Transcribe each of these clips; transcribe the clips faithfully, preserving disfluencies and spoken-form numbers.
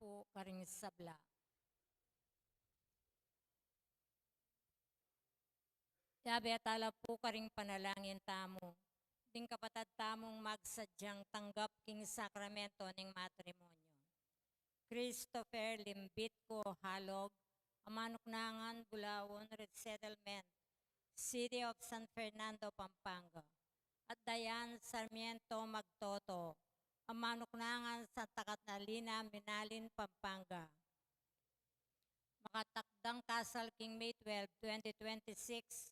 pu karing sabla. Yabe tala pu karing panalangin tamu ding kapatad tamung magsadyang tanggap king sakramento ning matrimonyo. Christopher Limbitco Halog, a manuknangan Bulaon Resettlement, City of San Fernando, Pampanga, at Diane Sarmiento Magtoto, a manuknangan Santa Catalina, Minalin, Pampanga. Makatakdang kasal king May twelve, twenty twenty-six,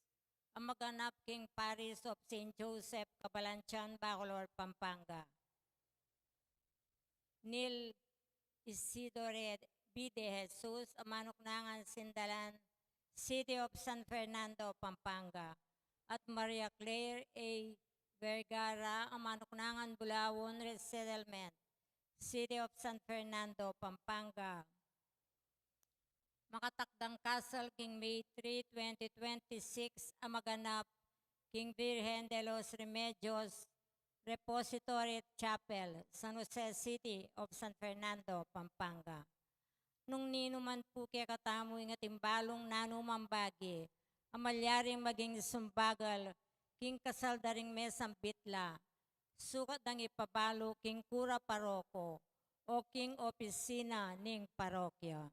a maganap king Parish of Saint Joseph, Cabalantian, Bacolor, Pampanga. Neil Isidore B. De Jesus, a manuknangan Sindalan, City of San Fernando, Pampanga, at Maria Claire A. Vergara, a manuknangan Bulaon Resettlement, City of San Fernando, Pampanga. Makatakdang kasal king May three, twenty twenty-six, a maganap king Virgen de los Remedios Repository Chapel, San Jose City of San Fernando, Pampanga. Nung ninu man pu kekatamu ing ating balung nanu mang bage a malyaring maging sumbagal king kasal da ring mesang bitla, sukat dang ipabalu king kura paroko o king opisina ning parokya.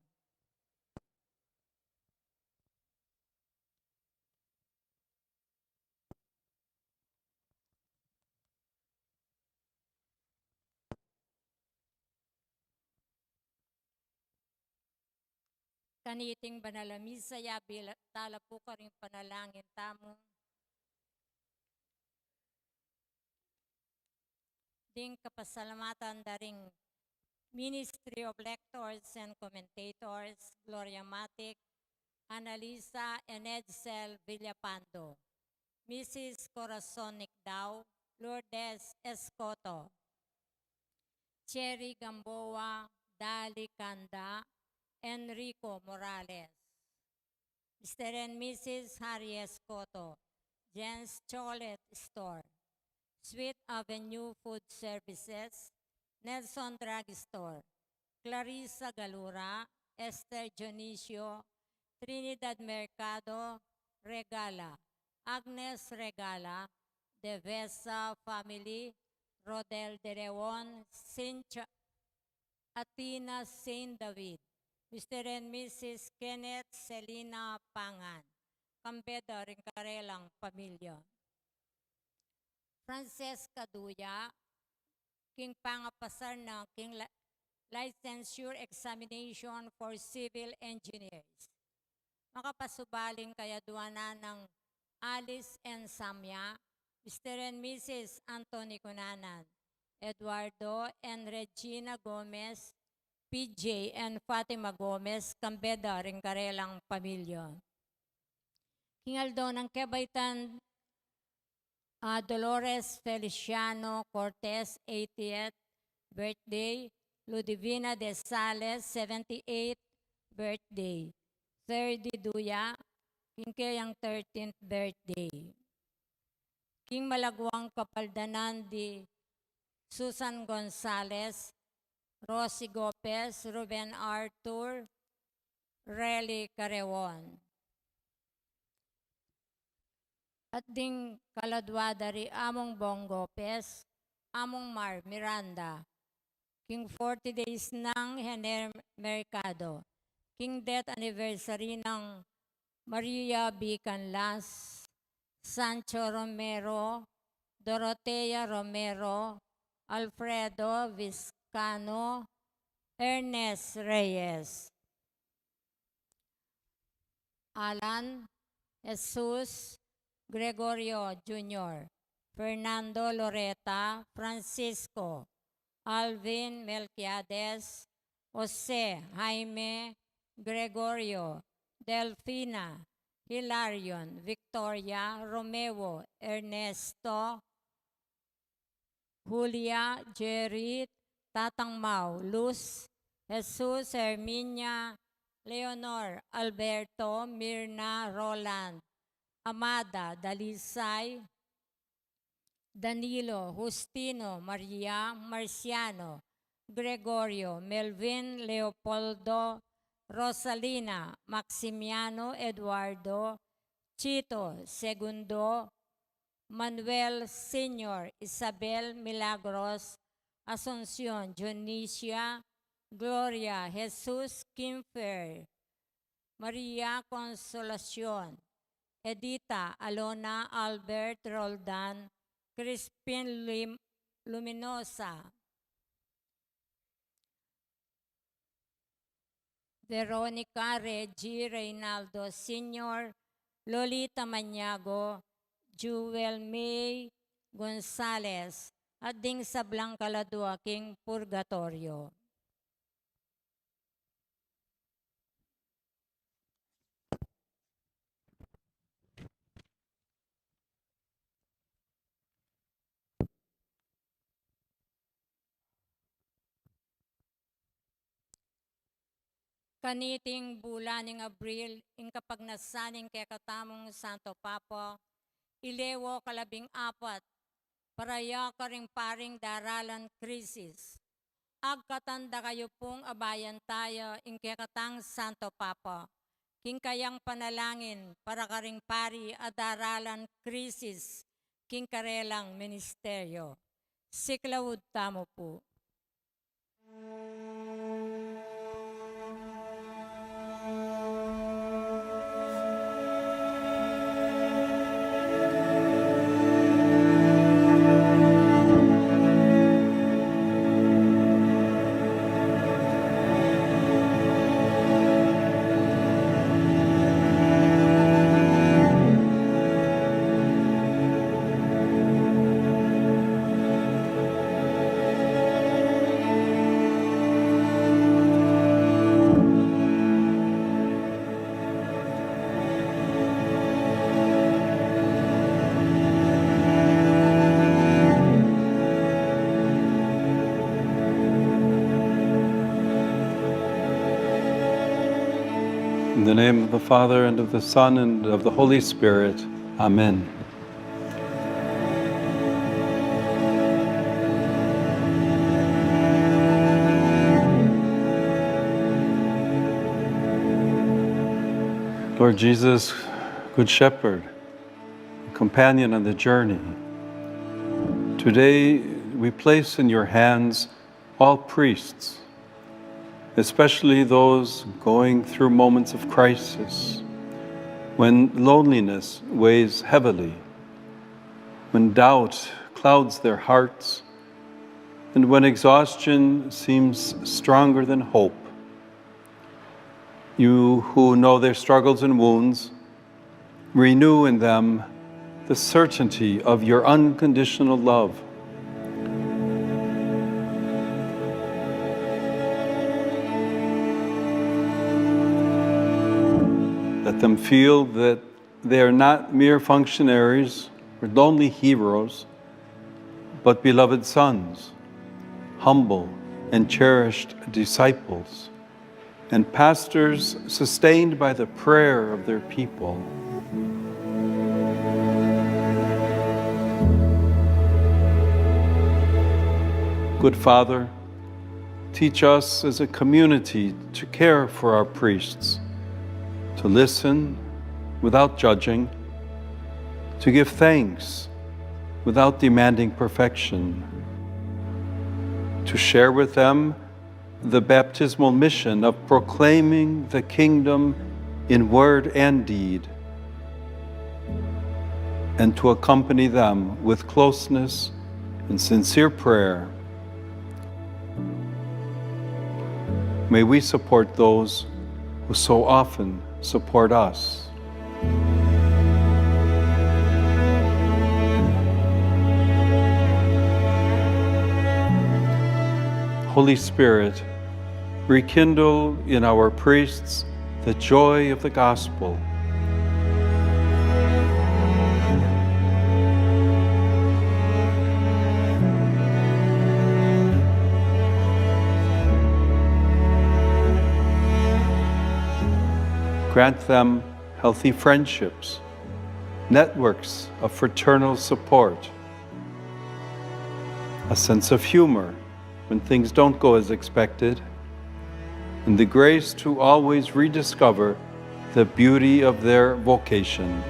Kaniting banal a misa, yabe tala pu karing panalangin tamu ding kapasalamatan da ring Ministry of Lectors and Commentators, Gloria Matic, Annalisa and Edsel Villapando, Missus Corazon Nicdao, Lourdes Escoto, Cherry Gamboa, Dali Canda, Enrico Morales, Mister and Missus Harry Escoto, Jen's Chocolate Store, Sweet Avenue Food Services, Nelson Drug Store, Clarissa Galura, Esther Dionisio, Trinidad Mercado, Regala, Agnes Regala, Devesa family, Rodel De Leon, Cynthia, Athena Saint David, Mister and Missus Kenneth Selina Pangan, kambe da ring karelang pamilya. Francesca Duya, king pangapasar na king li-, licensure examination for civil engineers. Makapasubaling kayadwanan nang Alice and Samia, Mister and Missus Anthony Cunanan, Eduardo and Regina Gomez, P J and Fatima Gomez, kambe da ring karelang pamilya. King aldo nang kebaitan, a, Dolores Feliciano Cortez, eightieth birthday, Ludivina de Sales, seventy-eighth birthday, Ferdy Duya, king keyang thirteenth birthday. King malaguang kapaldanan di Susan Gonzales, Rosie Gopez, Ruben Arthur, Relly Carreon. At ding kaladwa da ri Among Bong Gopez, Among Mar Miranda, king forty days nang Hener Mercado, king death anniversary nang Maria B. Canlas, Sancho Romero, Dorotea Romero, Alfredo Vizcano, Ernest Reyes, Alan, Jesus, Gregorio Junior, Fernando Loreta, Francisco, Alvin Melquiades, Jose, Jaime, Gregorio, Delfina, Hilarion, Victoria, Romeo, Ernesto, Julia, Jerry, Tatang Mau, Luz, Jesus, Herminia, Leonor, Alberto, Mirna, Roland, Amada, Dalisay, Danilo, Justino, Maria, Marciano, Gregorio, Melvin, Leopoldo, Rosalina, Maximiano, Eduardo, Chito, Segundo, Manuel Senior, Isabel, Milagros, Asuncion, Dionisia, Gloria, Jesus, Kimfer, Maria Consolacion, Edita, Alona, Albert, Roldan, Crispin, Lim-, Luminosa, Veronica, Reggie, Reynaldo Senior, Lolita Maniago, Jewel May Gonzalez, at ding sablang kaladua king purgatoryo. Kaniting bulan ning Abril, ing kapagnasan ning kekatamung Santo Papa, Ileo kalabing apat, para ya karing paring daralan krisis. Agkatan da kayu pung abayan taya ing kekatang Santo Papa, king kayang panalangin para karing pari a daralan krisis king karelang ministeryo. Siklaud tamu pu. In the name of the Father, and of the Son, and of the Holy Spirit. Amen. Lord Jesus, Good Shepherd, companion on the journey, today we place in your hands all priests, especially those going through moments of crisis, when loneliness weighs heavily, when doubt clouds their hearts, and when exhaustion seems stronger than hope. You who know their struggles and wounds, renew in them the certainty of your unconditional love. Let them feel that they are not mere functionaries or lonely heroes, but beloved sons, humble and cherished disciples, and pastors sustained by the prayer of their people. Good Father, teach us as a community to care for our priests, to listen without judging, to give thanks without demanding perfection, to share with them the baptismal mission of proclaiming the kingdom in word and deed, and to accompany them with closeness and sincere prayer. May we support those who so often support us. Holy Spirit, rekindle in our priests the joy of the gospel. Grant them healthy friendships, networks of fraternal support, a sense of humor, when things don't go as expected, and the grace to always rediscover the beauty of their vocation.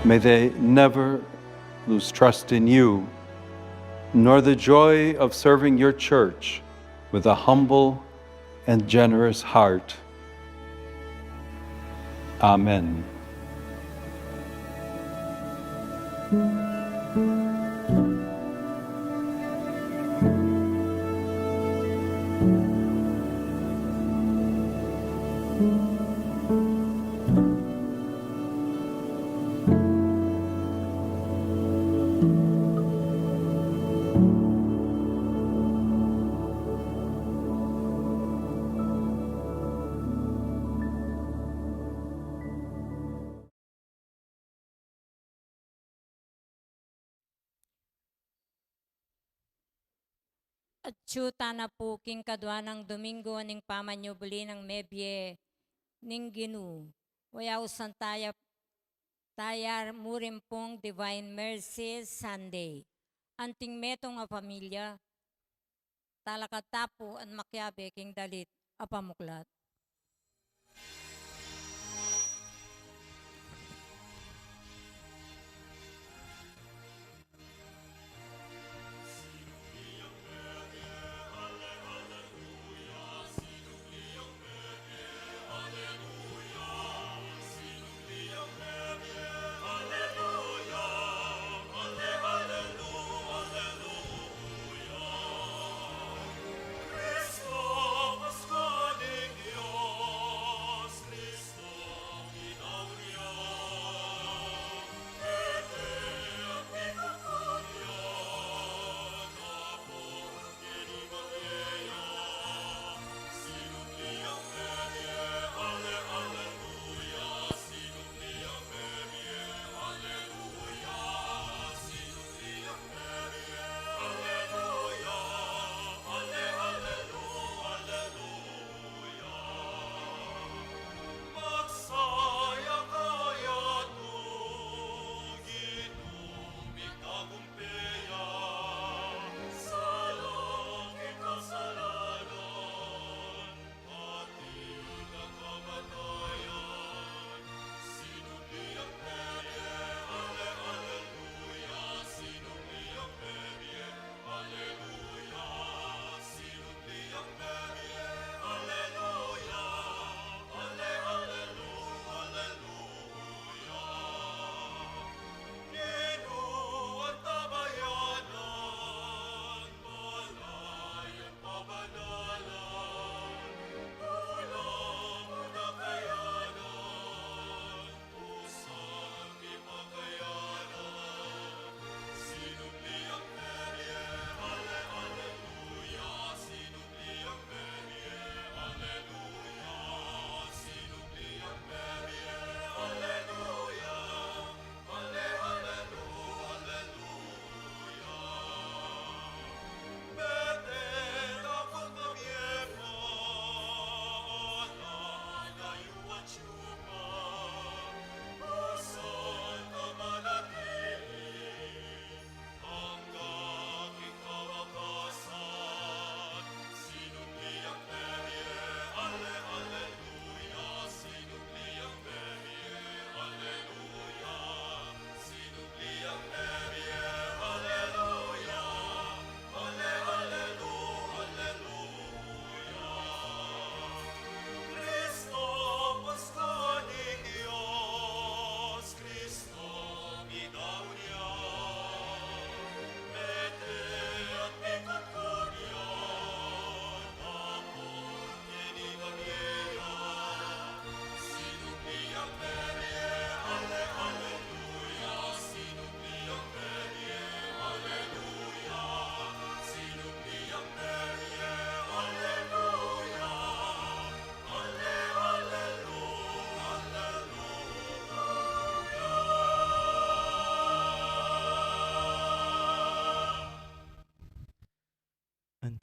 May they never lose trust in you, nor the joy of serving your church with a humble and generous heart. Amen. Atyu tana pu king kadua nang Domingo ning pamanyubli nang mebie ning Ginu. Oyausan taya, taya mu rin pung Divine Mercy Sunday. Anting metung a pamilya, talakad ta pu at makiabe king dalit a pamuklat.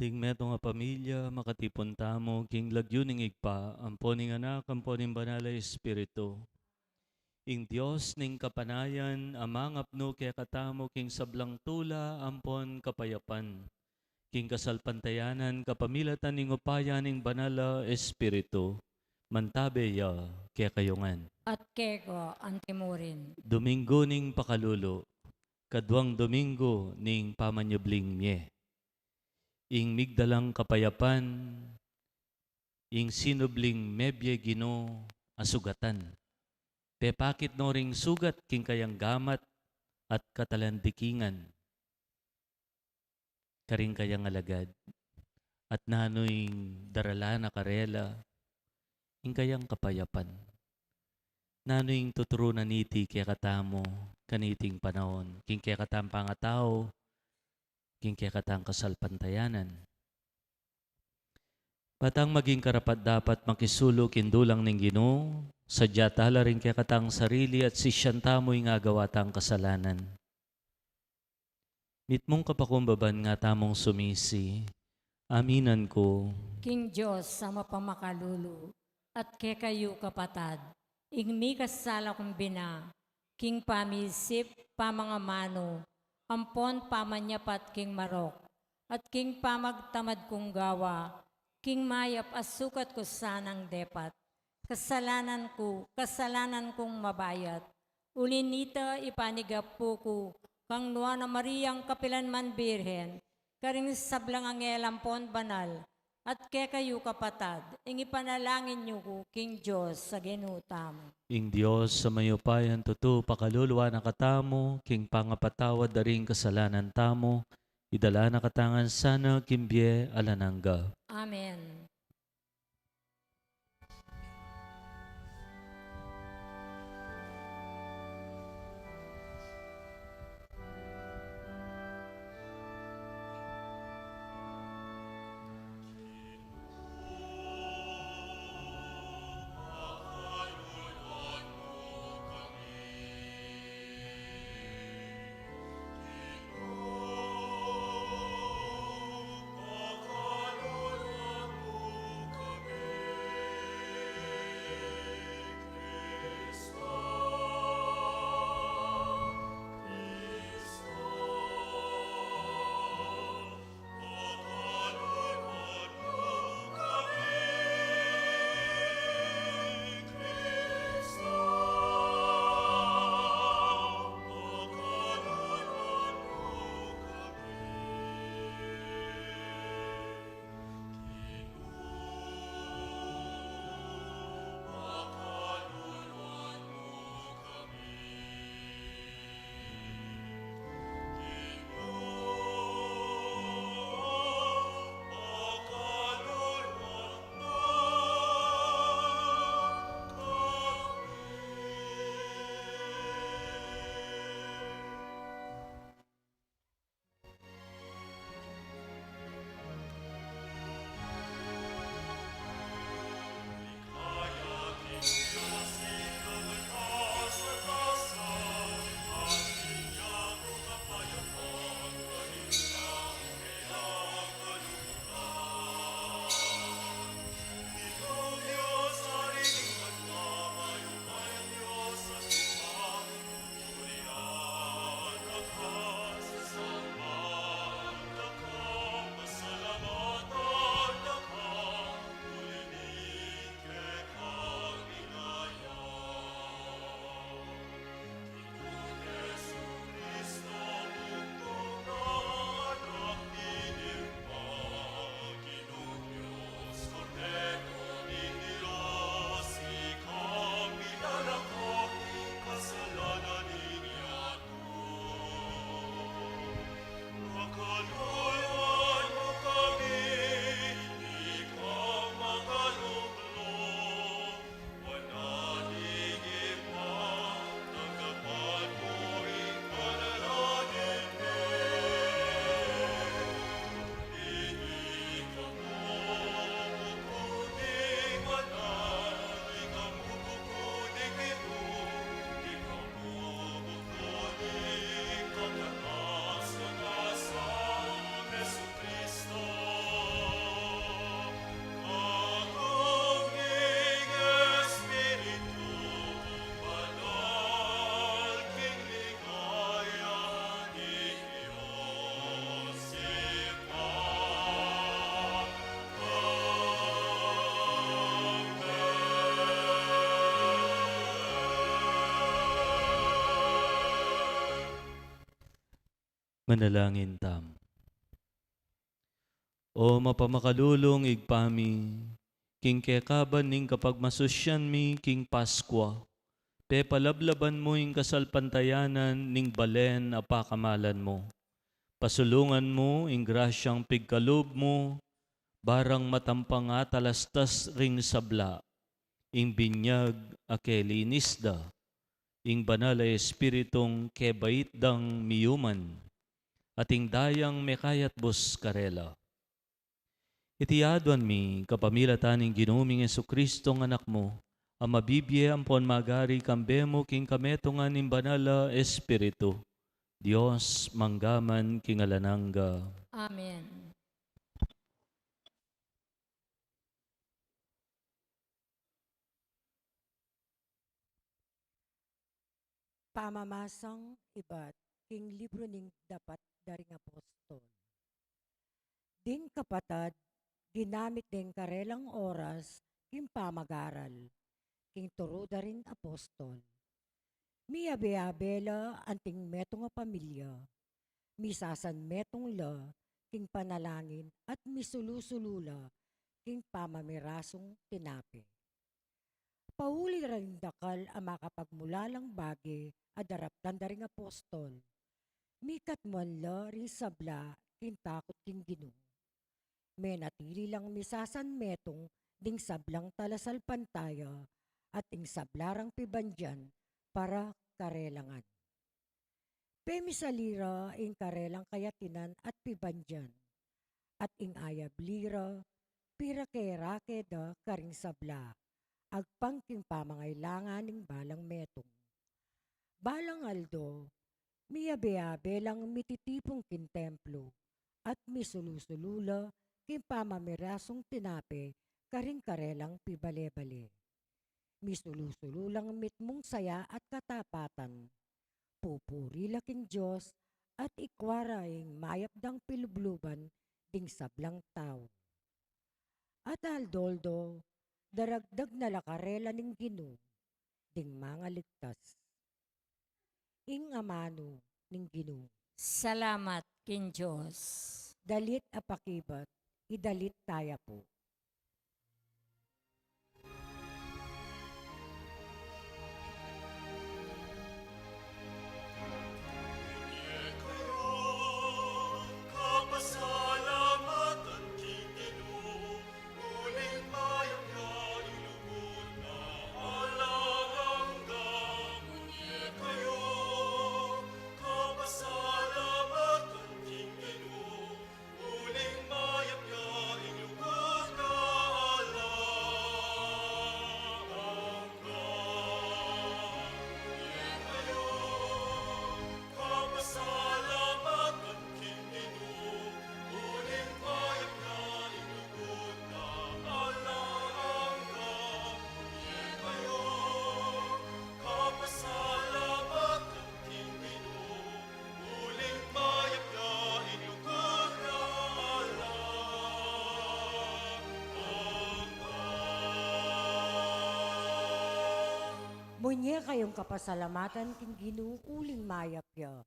Ding metung a pamilya, makatipun tamu king lagyu ning Ibpa, ampo ning Anak, ampo ning Banal a Espiritu. Ing Dios ning kapanayan, amangapnu kekatamu king sablang tula ampon kapayapan, king kasalpantayanan kapamilatan ning upaya ning Banal a Espiritu, mantabe ya kekayu ngan. At keka antimurin. Domingo ning Pakalulu, kaduang Domingo ning pamanyubling mie. Ing migdalang kapayapan, ing sinubling mebie Ginu a sugatan. Pepakit no ring sugat king kayang gamat at katalandikingan karing kayang alagad. At nanu ing daralan na karela, ing kayang kapayapan. Nanu ing tuturu na niti kekatamu, kaniting panaun, king kekatang pangatau, king kekatang kasalpantayanan. Batang maging karapat-dapat makisulu king dulang ning Ginu, sadya tala ring kekatang sarili at sisyan tamu ing agawa tang kasalanan. Mitmung kapakumbaban nga tamung sumisi, aminan ku. King Dios a mapamakalulu, at kekayu kapatad, ing mikasala kung bina, king pamisip, pamangamanu, ampon pamanyapat king marok, at king pamagtamad kung gawa, king mayap a sukat ku sanang depat. Kasalanan ku, kasalanan kung mabayat. Uli nita, ipanigapu ku kang Nuan a Mariang kapilan man Birhen, karing sablang anghel ampon banal, at kekayu kapatad, ing ipanalangin yu ku king Dios a Ginu tamu. Ing Dios a mayupayang tutu pakalulu na katamu, king pangapatawad da ring kasalanan tamu, idala na katamu ngan sana king bie alang angga. Amen. Manalangin tamu. O mapamakalulung Ibpa mi, king kekaban ning kapagmasusyan mi king Paskua, pepalablaban mu ing kasalpantayanan ning balen a pakamalan mu. Pasulungan mu ing grasyang pigkalub mu, barang matampang atalastas ring sabla, ing binyag a kelinis da, ing Banal a Espiritung kebait dang miyuman, at ing dayang mekayatbus karela. Iti aduan mi kapamilatan ning Ginu ming Jesucristo nga Anak mu, a mabibie ampon magari kambe mu king kametungan ning Banal a Espiritu, Dios mangga man king alang angga. Amen. Pamamasang ibat king libru ning Dapat da ring Apostol. Ding kapatad, ginamit deng karelang oras king pamagaral king turu da ring apostol. Miyabe-abe la anting metung a pamilya, misasanmetung la king panalangin at misulu-sulu la king pamamirasung tinape. Pauli da ring dakal a makapagmulalang bage a daraptan da ring apostol, mikatmuan la ring sabla king takut king Ginu. Menatili lang misasanmetung ding sablang talasalpantaya at ing sabla rang pibandian para karela ngan. Pemisali ra ing karelang kayatinan at pibandian, at ing ayabli ra pirake-rake da karing sabla agpang king pamangailangan ning balang metung. Balang aldo, miyabe-abe lang mititipun king templo at misulu-sulu la king pamamirasung tinape karing karelang pibale-bale. Misulu-sulu lang mitmung saya at katapatan. Pupuri la king Dios at ikua ra ing mayap dang pilubluban ding sablang tau. At aldo-aldo, daragdag na la karela ning Ginu ding mangaligtas. Ing amanu ning Ginu. Salamat king Dios. Dalit a pakibat, idalit taya pu. Munye kayung kapasalamatan king Ginu uling mayap ya,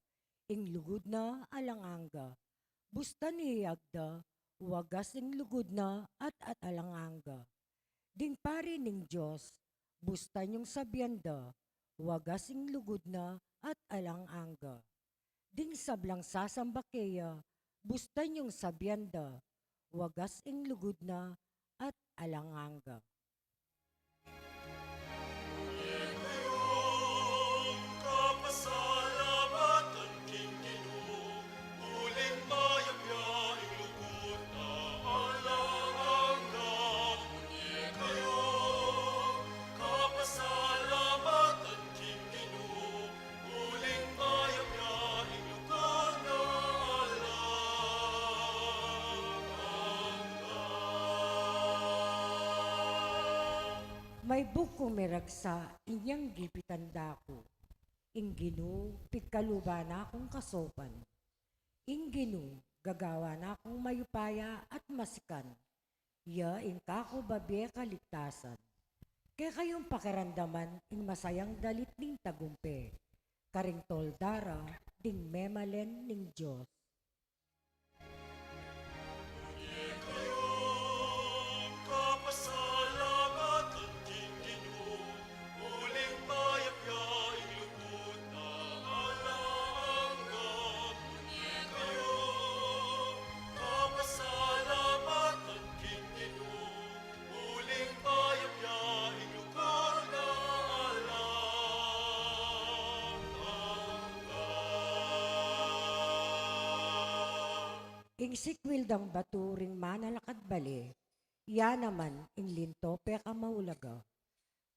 ing lugud na alang angga. Bustan iyag da, wagas ing lugud na at, at alang angga. Ding pari ning Dios, bustan yung sabian da, wagas ing lugud na at alang angga. Ding sablang sasamba keya, bustan yung sabian da, wagas ing lugud na at alang angga. Maibug kung miragsa inyang gipitan da ku. Ing Ginu, pigkaluban na kung kasopan. Ing Ginu, gagawan na kung mayupaya at masikan. Ya ing kaku babie kaligtasan. Kekayung pakiramdaman ing masayang dalit ning tagumpe. Karing tolda ra, ding memalen ning Dios. Ing sikwil dang batu ring manalakad bale, ya naman ing linto pekamaulaga.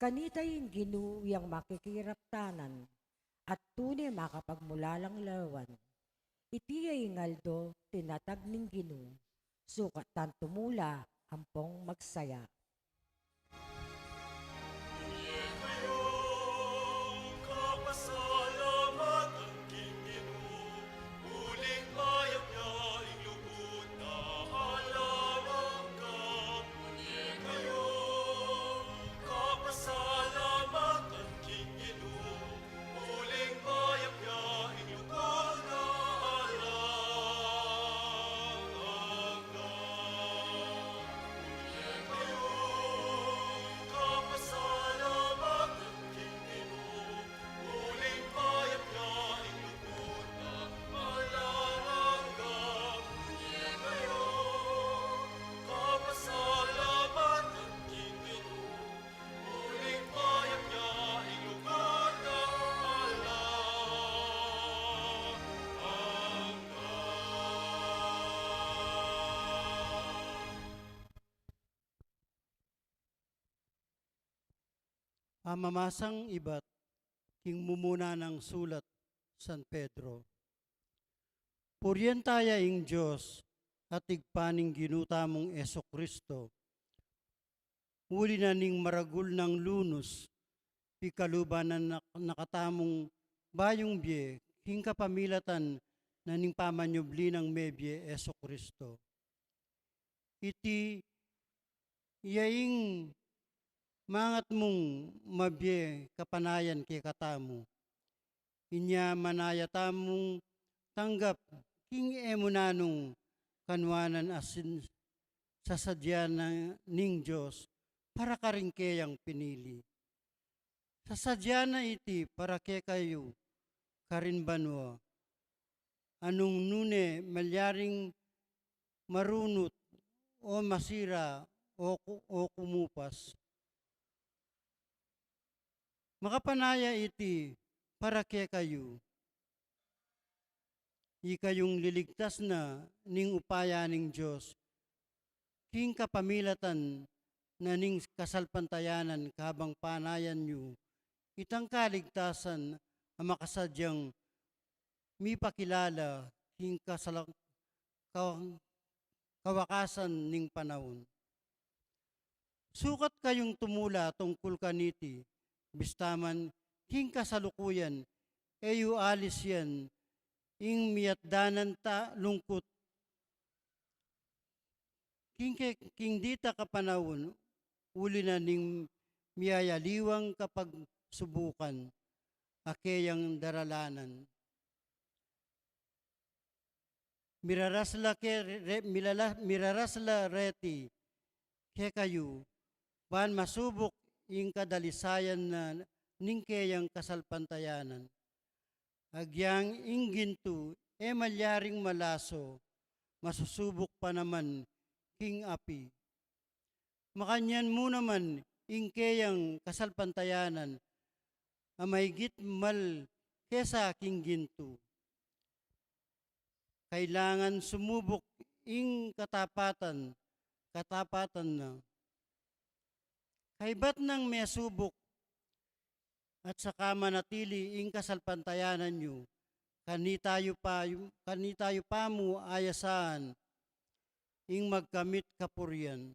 Kanita ing Ginu yang makikiraptanan, at tune makapagmulalang lawan. Iti ya ing aldo tinatag ning Ginu, sukat tang tumula ampong magsaya. Pamamasang ibat king mumuna nang sulat San Pedro. Purian taya ing Dios at Ibpa ning Ginu tamung Jesucristo, uli na ning maragul nang lunus, pikaluban na na katamung bayung bie, king kapamilatan na ning pamanyubli nang mebie Jesucristo. Iti ya ing mangat mung mabie kapanayan kekatamu. Inya manaya tamung tanggap king e mu nanung kanuanan a sin sasadya na ning Dios para karing keyang pinili. Sasadya na iti para kekayu karin banua, a nung nune malyaring marunut o masira o ku-, o kumupas. Makapanaya iti para kekayu, ikayung liligtas na ning upaya ning Dios, king kapamilatan na ning kasalpantayanan kabang panayan yu itang kaligtasan a makasadyang mipakilala king kasala-, ka-, kawakasan ning panaun. Sukat kayung tumula tungkul kaniti, bista man king kasalukuyan, e yu alis yan ing miyatdanan ta lungkut. King ke-, king dita kapanaun, uli na ning miyayaliwang kapagsubukan a keyang daralanan. Miraras la ke re-, milala-, miraras la reti kekayu, ban masubuk ing kadalisayan na ning keyang kasalpantayanan. Agyang ing gintu e malyaring malaso, masusubuk pa naman king api. Makanyan mu naman ing keyang kasalpantayanan a maigit mal kesa king gintu. Kailangan sumubuk ing katapatan, katapatan na. Kaybat nang mesubuk at saka manatili ing kasalpantayanan yu, kanita yu pa, kanita yu pa mu ayasaan ing magkamit kapurian,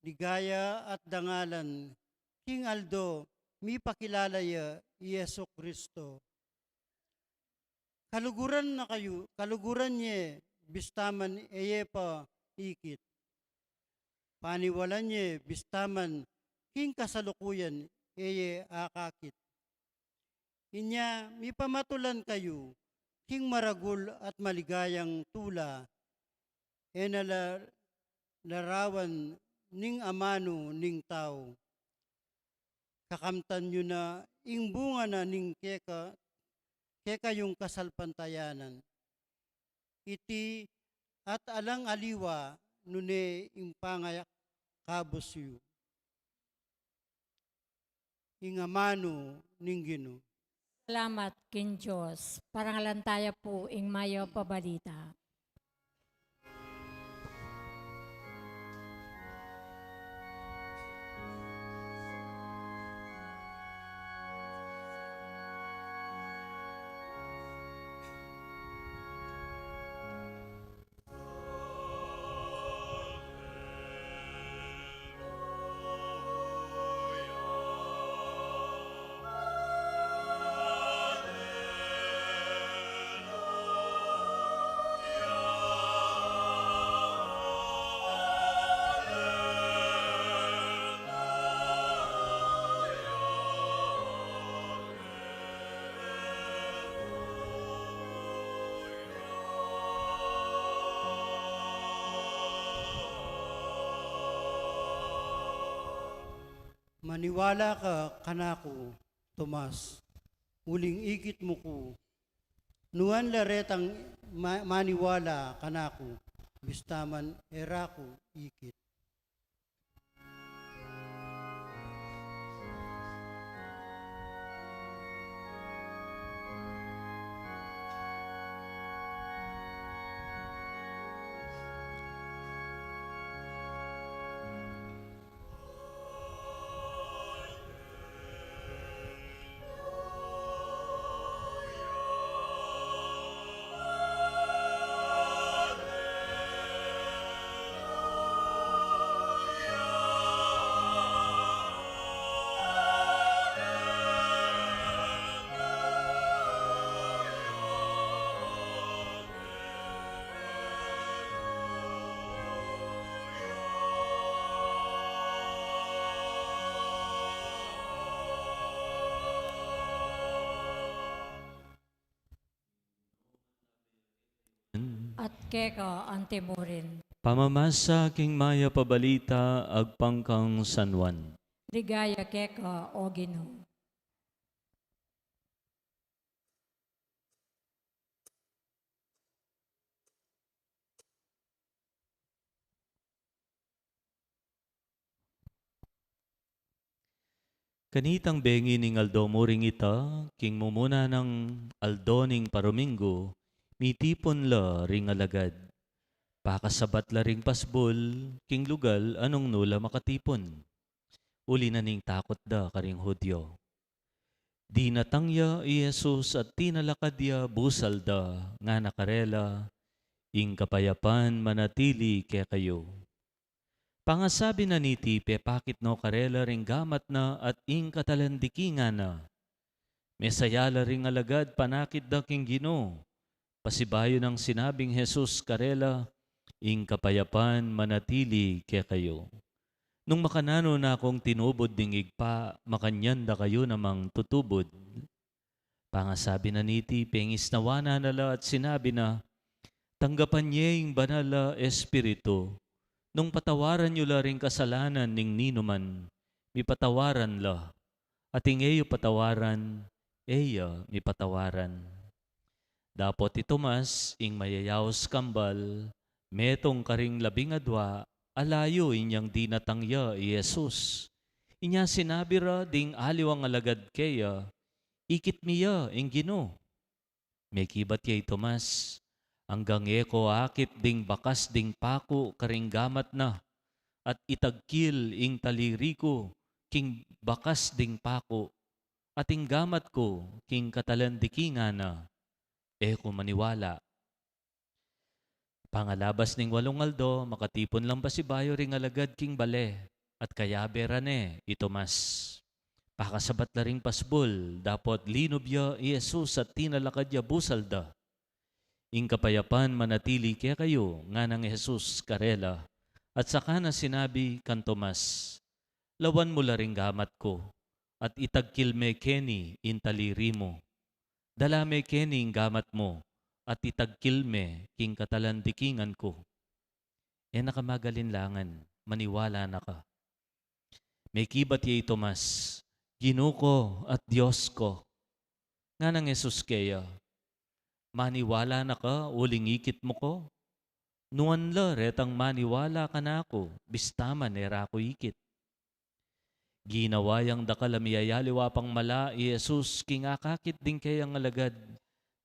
ligaya at dangalan king aldo mipakilala ya i Jesu Cristo. Kaluguran na kayu, kaluguran ye bista man e ye pa ikit. Paniwalan ye bista man king kasalukuyan e ye akakit. Inya mipamatulan kayu king maragul at maligayang tula, e na la larawan ning amanu ning tau. Kakamtan yu na ing bunga na ning keka, kekayung kasalpantayanan. Iti at alang aliwa nune ing pangayakabus yu. Ing amanu ning Ginu. Salamat king Dios. Parangalan taya pu ing mayap a balita. Maniwala ka kanaku, Tomas, uling ikit mu ku. Nuan la retang ma-, maniwala kanaku, bista man e ra ku ikit. At keka antimurin. Pamamasa king mayap a balita agpang kang San Juan. Ligaya keka, O Ginu. Kanitang bengi ning aldo mu ring ita, king mumuna nang aldo ning paruminggu, mitipun la ring alagad. Pakasabat la ring pasbul, king lugal a nung nu la makatipun. Uli na ning takut da karing Judio. Dinatang ya i Jesus at tinalakad ya busal da, ngana karela, "Ing kapayapan manatili kekayu." Pangasabi na niti, pepakit no karela ring gamat na at ing katalandiki, ngana. Mesaya la ring alagad, panakit da king Ginu. Pasibayu nang sinabing Jesus karela, "Ing kapayapan manatili kekayu. Nung makananu na kung tinubud ding Ibpa, makanyan da kayu namang tutubud." Pangasabi na niti, pengisnawa na na la at sinabi na, "Tanggapan ye ing Banal a Espiritu. Nung patawaran yu la ring kasalanan ning ninuman, mipatawaran la. At ing e yu patawaran, e ya mipatawaran." Dapot i Tomas, ing mayayaus kambal, metung karing labing adua, alayu inyang dinatang ya i Jesus. Inya sinabi ra ding aliwang alagad keya, "Ikit mi ya ing Ginu." Mekibat ya i Tomas, "Anggang e ko akit ding bakas ding paku karing gamat na, at itagkil ing taliri ku king bakas ding paku, at ing gamat ku king katalandiki, ngana, e ku maniwala." Pangalabas ning walung aldo, makatipun lang pasibayu ring alagad king bale, at kayabe ra ne i Tomas. Pakasabat la ring pasbul, dapot linub ya i Jesus at tinalakad ya busal da. "Ing kapayapan manatili kekayu," nganang Jesus karela, at saka na sinabi kang Tomas, "Lawan mu la ring gamat ku, at itagkil me keni ing taliri mu. Dala me keni ing gamat mu, at itagkil me king katalandikingan ku. E na ka magalinlangan, maniwala na ka. Mekibat ya i Tomas, "Ginu ku at Dios ku." Nganang Jesus keya, "Maniwala na ka uling ikit mu ku? Nuan la retang maniwala kanaku, bista man e ra ku ikit." Ginawa yang dakal a miyayaliwa pang mala i Jesus king akakit ding keyang alagad,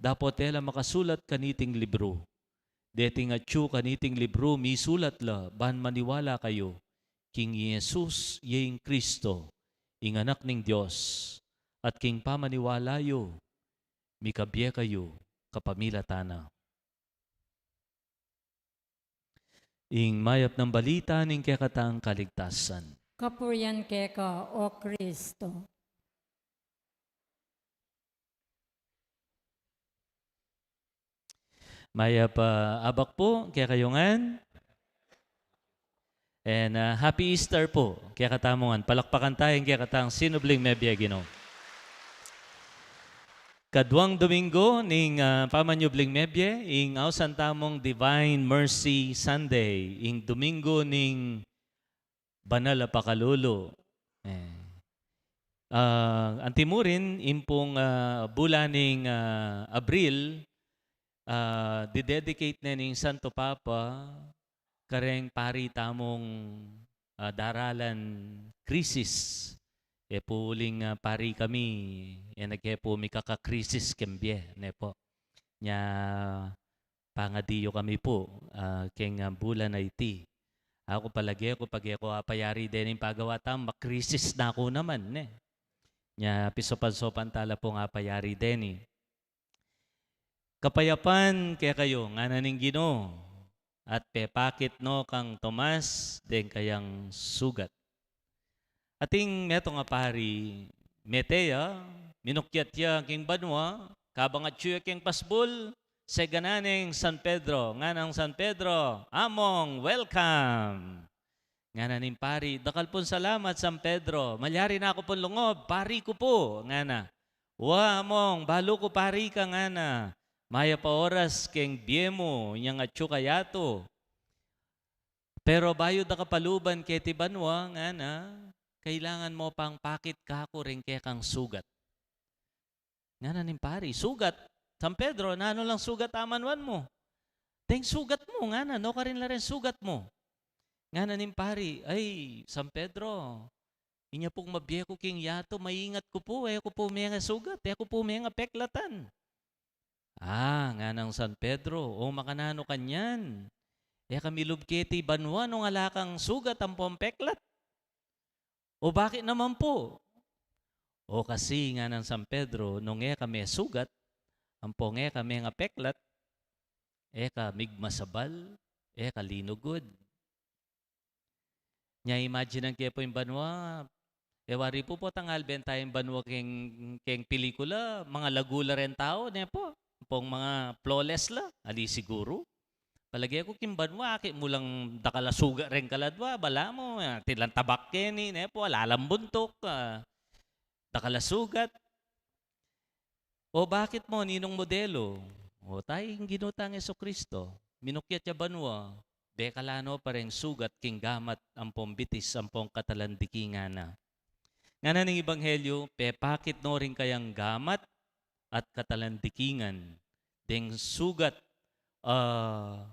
dapot e la makasulat kaniting libru. Deting atyu kaniting libru misulat la, ban maniwala kayu king i Jesus ya ing Kristo, ing Anak ning Dios, at king pamaniwala yu, mikabie kayu kapamilatan na. Ing mayap nang balita ning kekatang kaligtasan. Kapurian keka, O Kristo. Mayap a abak pu kekayu ngan. And, uh, happy Easter pu kekatamu ngan. Palakpakan taya ing kekatang sinubling mebie Ginu. Kaduang Domingo ning, uh, pamanyubling mebie, ing ausan tamung Divine Mercy Sunday, ing Domingo ning Banal a Pakalulu. Eh. Ah, antimurin, ing pung, ah, bulan ning, ah, Abril, ah, didedicate ne ning Santo Papa kareng pari tamung, ah, daralan krisis. E pu uling, ah, pari kami, e na ke pu mikakakrisis keng bie, ne pu. Nya, pangadi yu kami pu, ah, keng, ah, bulan a iti. Aku palage ku, pag e ku apayari deni ing pagawa tamu, makrisis na ku naman, ne. Nya, pisopan-sopan tala pung apayari deni. Kapayapan kekayu, ngana ning Ginu, at pepakit no kang Tomas deng kayang sugat. Ating metung a pari, mete ya, minukyat ya king banua, kabang atyu ya king pasbul, segana neng San Pedro, nganang San Pedro, "Among, welcome!" Ngana ning pari, "Dakal pung salamat, San Pedro, malyari na ku pung lungob, pari ku pu," ngana. "Wa, Among, balu ku pari ka," ngana. "Mayap a oras keng bie mu, inyang atyu ka yatu. Pero bayu da ka paluban keti banua," ngana, "kailangan mo pang pakit kaku ring kekang sugat." Ngana ning pari, "Sugat? San Pedro, nanu lang sugat a manuan mu?" "Deng sugat mu," ngana, "nu karin la reng sugat mu?" Ngana ning pari, "Ay, San Pedro, inya pung mabie ku king yatu, maingat ku pu, e ku pu mengasugat, e ku pu mengapeklatan." "Ah," nganang San Pedro, "o makananu kanyan? E ka milub keti banua nung ala kang sugat ampong peklat." "O bakit naman pu?" "O kasi," nganang San Pedro, "nung e ka mesugat ampong e ka mengapeklat, e ka migmasabal, e ka linugud." Nya, imagine ke pu ing banua. E wari pu, potang alben taya ing banua keng, keng pelikula, mangalagu la reng tau, ne pu? Pung mga flawless la, ali siguru. Palage ku king banua, akit mu lang dakal a sugat reng kaladua, balamu, ah, atin lang tabak keni, ne pu, ala lang buntuk, ah, dakal a sugat. O bakit mo, ninung modelo? O taya ing Ginu tang Jesucristo, minukyat ya banua, dekal la no pa reng sugat king gamat ampong bitis ampong katalandikingan na. Ngana ning Ebanghelyo, pepakit no ring kayang gamat at katalandikingan deng sugat, ah,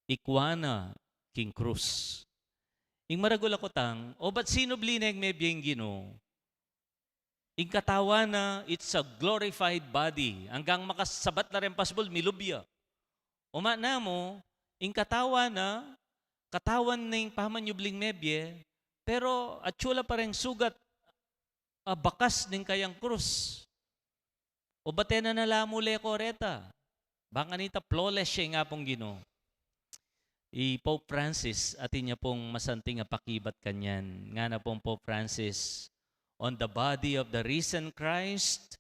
ikua na king krus. Ing maragul a kutang, o ba't sinubli neng mebie ing Ginu? Ing katawan na, it's a glorified body. Anggang makasabat la reng pasbul, milub ya. O makana mu, ing katawan na, katawan ning pamanyubling mebie, pero atyu la pa reng sugat a bakas ning kayang krus. O bate na na la mu leko reta. Bang kanita flawless ya ing Apung Ginu. I Pope Francis, atin ya pung masanting a pakibat kanyan. Ngana pung Pope Francis, "On the body of the risen Christ,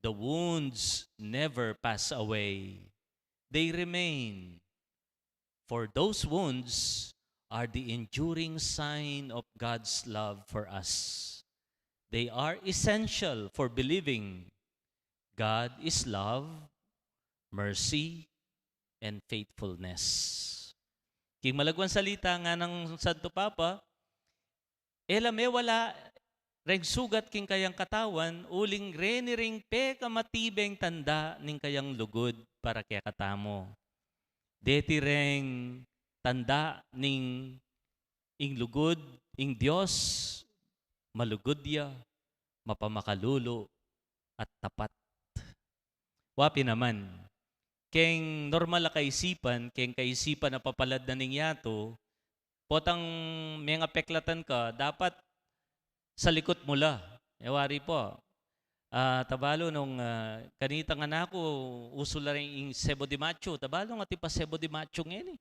the wounds never pass away. They remain. For those wounds are the enduring sign of God's love for us. They are essential for believing God is love, mercy, and faithfulness. King malagwang salita nganang Santo Papa, e la mewala reng sugat king kayang katawan, uling reni ring pekamatibeng tanda ning kayang lugud para kekatamu. Deti reng tanda ning ing lugud, ing Dios, malugud ya, mapamakalulu, at tapat. Wa pin naman, keng normal a kaisipan, keng kaisipan a papalad na ning yatu, potang mengapeklatan ka, dapat salikut mu la. E wari pu, ah, tabalu nung, ah, kanita ngan aku, usu la rin ing sebo de macho. Tabalu ngan atin pa sebo de macho ngeni.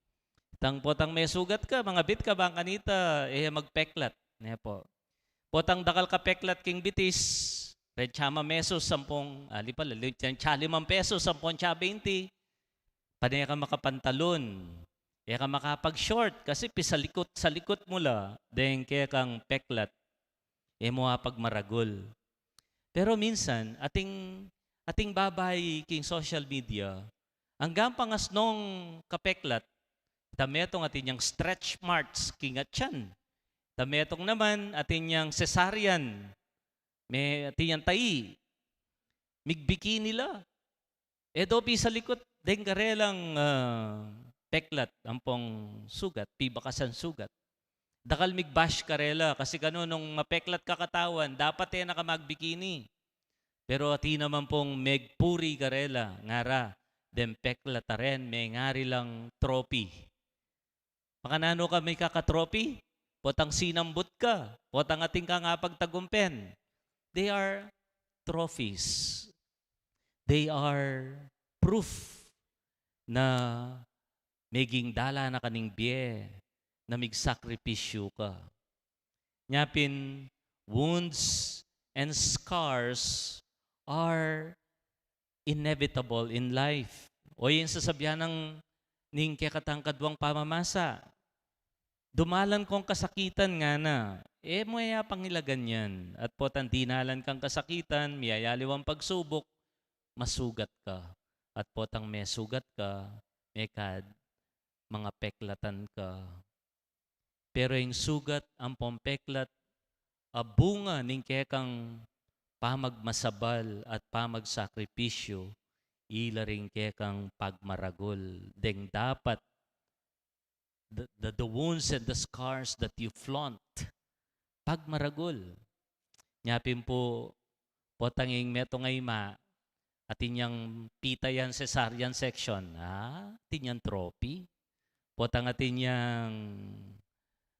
Tang potang mesugat ka, mangabit ka bang kanita, e magpeklat. Ne pu. Potang dakal ka peklat king bitis, reng tsa mesus, sampung, ali pala, li-, reng tsa limang pesos, sampung tsa benti. Pane ka makapantalon, e ka makapag-short, kasi pisalikut-salikut mu la deng kekang peklat, e mu apagmaragul. Pero minsan, ating, ating babai king social media, anggang pangasnung kapeklat, ta metung atin yang stretch marks king atyan. Ta metung naman atin yang cesarean, me-, atin yang tai, migbikini la. E do pisalikut deng karelang, ah, peklat ampong sugat, pibakasan sugat. Dakal migbash karela, kasi kanu nung mapeklat ka katawan, dapat e na ka magbikini. Pero atin naman pung megpuri karela, ngara, deng peklat a ren, mengari lang trophy. Makananu ka mikaka-trophy? Potang sinambut ka, potang atin kang apagtagumpen. They are trophies. They are proof na meging dalan na ka ning bie, na migsakripisyu ka. Nya pin, wounds and scars are inevitable in life. O ing sasabian nang ning kekatang kadwang pamamasa, dumalan kong kasakitan, ngana. E mu ya pangilagan yan. At potang dinalan kang kasakitan, miyayaliwang pagsubuk, masugat ka. At potang mesugat ka, mekad, mangapeklatan ka. Pero ing sugat ampong peklat a bunga ning kekang pamagmasabal at pamagsakripisyu, ila ring kekang pagmaragul. Deng dapat, the, the, the wounds and the scars that you flaunt, pagmaragul. Nya pin pu, potang ing metung a ima, atin yang pita yan, cesarean section, ah, atin yang trophy. Potang atin yang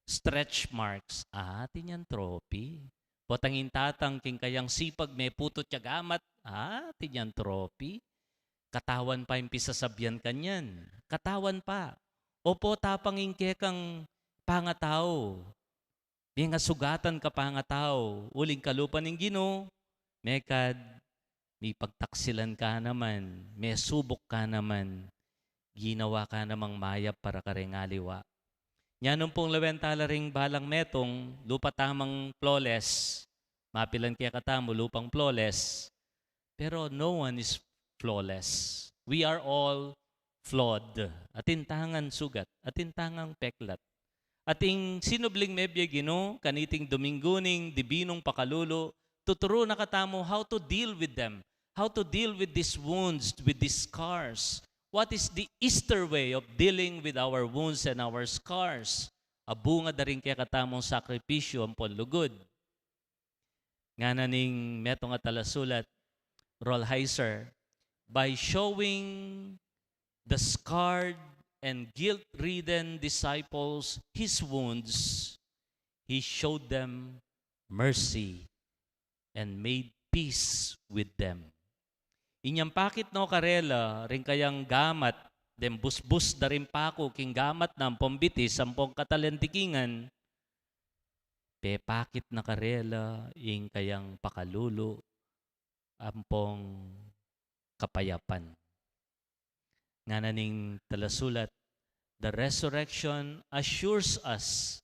stretch marks, ah, atin yang trophy. Potang ing tatang king kayang sipag meputut ya gamat, ah, atin yang trophy. Katawan pa ing pisasabian kanyan. Katawan pa. O pota pang ing kekang pangatau, mengasugatan ka pangatau, uling kalupa ning Ginu, mekad, mipagtaksilan ka naman, mesubuk ka naman, ginawa ka namang mayap para kareng aliwa. Nya nung pung lawen tala ring balang metung, lupa tamang flawless, mapilan kekatamu lupang flawless, pero no one is flawless. We are all flawed. Atin tangan sugat, atin tangang peklat. At ing sinubling mebie Ginu, kaniting Domingo ning Dibinung Pakalulu, tuturu na katamu how to deal with them, how to deal with these wounds, with these scars. What is the Easter way of dealing with our wounds and our scars? A bunga da ring kekatamung sakripisyu ampon lugud. Ngana ning metung a talasulat, Rolheiser, by showing the scarred and guilt-ridden disciples his wounds, he showed them mercy and made peace with them. Inyang pakit no karela ring kayang gamat, deng busbus da ring paku king gamat na ampong bitis ampong katalantikingan, pepakit na karela ing kayang pakalulu ampong kapayapan. Ngana ning talasulat, the resurrection assures us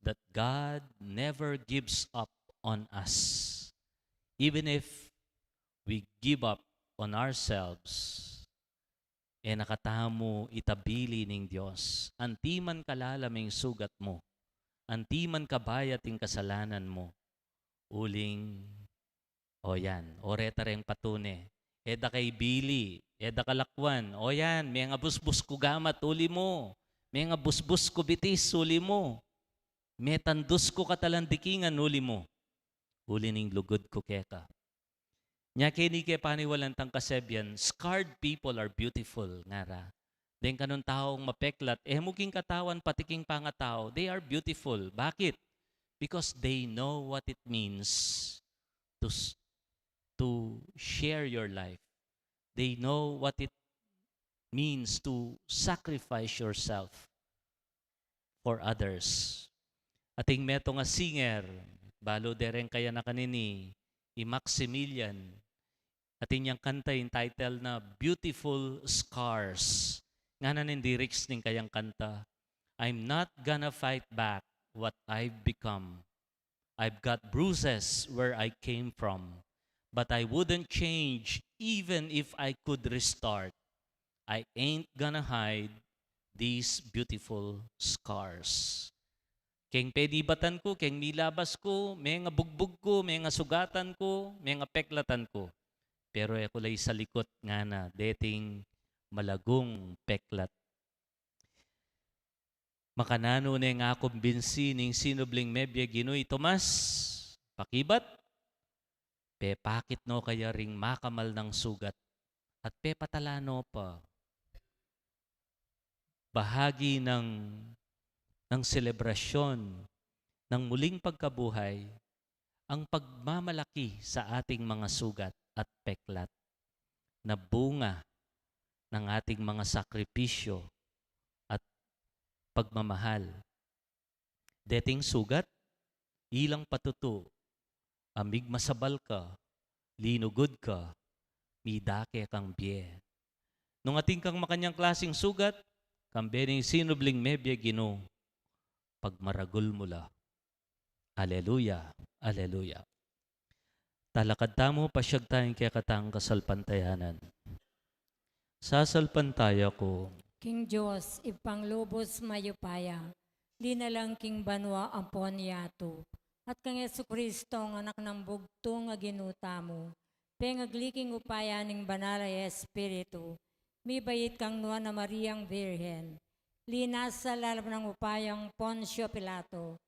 that God never gives up on us, even if we give up on ourselves. E na katamu itabili ning Dios. Anti man kalalam ing sugat mu, anti man kabayat ing kasalanan mu, uling, o yan, o reta reng patune. E da ka ibili, e da ka lakwan. O yan, mengabusbus ku gamat uli mu, mengabusbus ku bitis uli mu, metandus ku katalandikingan uli mu, uli ning lugud ku keka. Nya keni ke paniwalan tang kasebyan, scarred people are beautiful, ngara. Deng kanung taung mapeklat, e mu king katawan pati king pangatau, they are beautiful. Bakit? Because they know what it means to s-, to share your life. They know what it means to sacrifice yourself for others. Ating metung a singer, balu de reng kayanakan ini, i Maximilian. Atin yang kanta entitled na Beautiful Scars. Ngana ning lyrics ning kayang kanta, "I'm not gonna fight back what I've become. I've got bruises where I came from, but I wouldn't change even if I could restart. I ain't gonna hide these beautiful scars." Keng penibatan ku, keng milabas ku, mengabugbug ku, mengasugatan ku, mengapeklatan ku. Pero e ku la isalikut, ngana, deting malagung peklat. Makananu ne nga kumbinsi ning sinubling mebie Ginu i Tomas? Pakibat, pepakit no kaya ring makamal nang sugat at pepatala no pa. Bahagi ng, ng selebrasyon ng muling pagkabuhay ang pagmamalaki sa ating mga sugat at peklat na bunga ng ating mga sakripisyo at pagmamahal. Deting sugat, ilang patutu, amig masabal ka, linugud ka, midake kang bie. Nung atin kang makanyang klasing sugat, kambe ning sinubling mebie Ginu, pagmaragul mu la. Aleluya, aleluya. Talakad tamu, pasyag tayang kekatang kasalpantayanan. Sasalpantaya ku King Dios, Ibpang lubus mayupaya, linalang king banua ampon yatu, at kang Jesucristo, ang Anak nang bugtung a Ginu tamu, pengagli king upaya ning Banal a Espiritu, mibait kang Nuan a Mariang Birhen, linasa lalam nang upayang Poncio Pilato,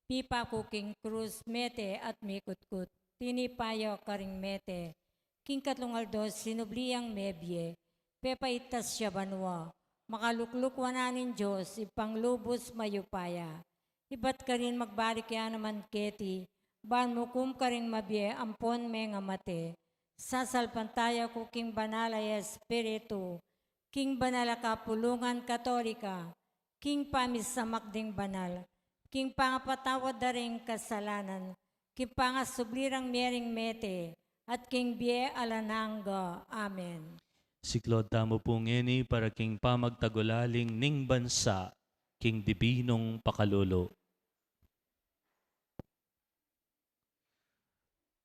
mipaku king krus, mete at mikutkut, tinipa ya karing mete, king katlung aldo sinubli yang mebie, pepaitas ya banua, makalukluk wanan ning Dios, Ibpang lubus mayupaya. Ibat karin magbalik ya naman keti, ban mukum karing mabie ampon mengamate. Sasalpantaya ku king Banal a Espiritu, king banal a kapulungan Katolika, king pamisamak ding banal, king pangapatawad da ring kasalanan, king pangasubli rang mie ring mete, at king bie alang angga. Amen. Siklaud tamu pu ngeni para king pamagtagulaling ning bansa king dibinung pakalulu.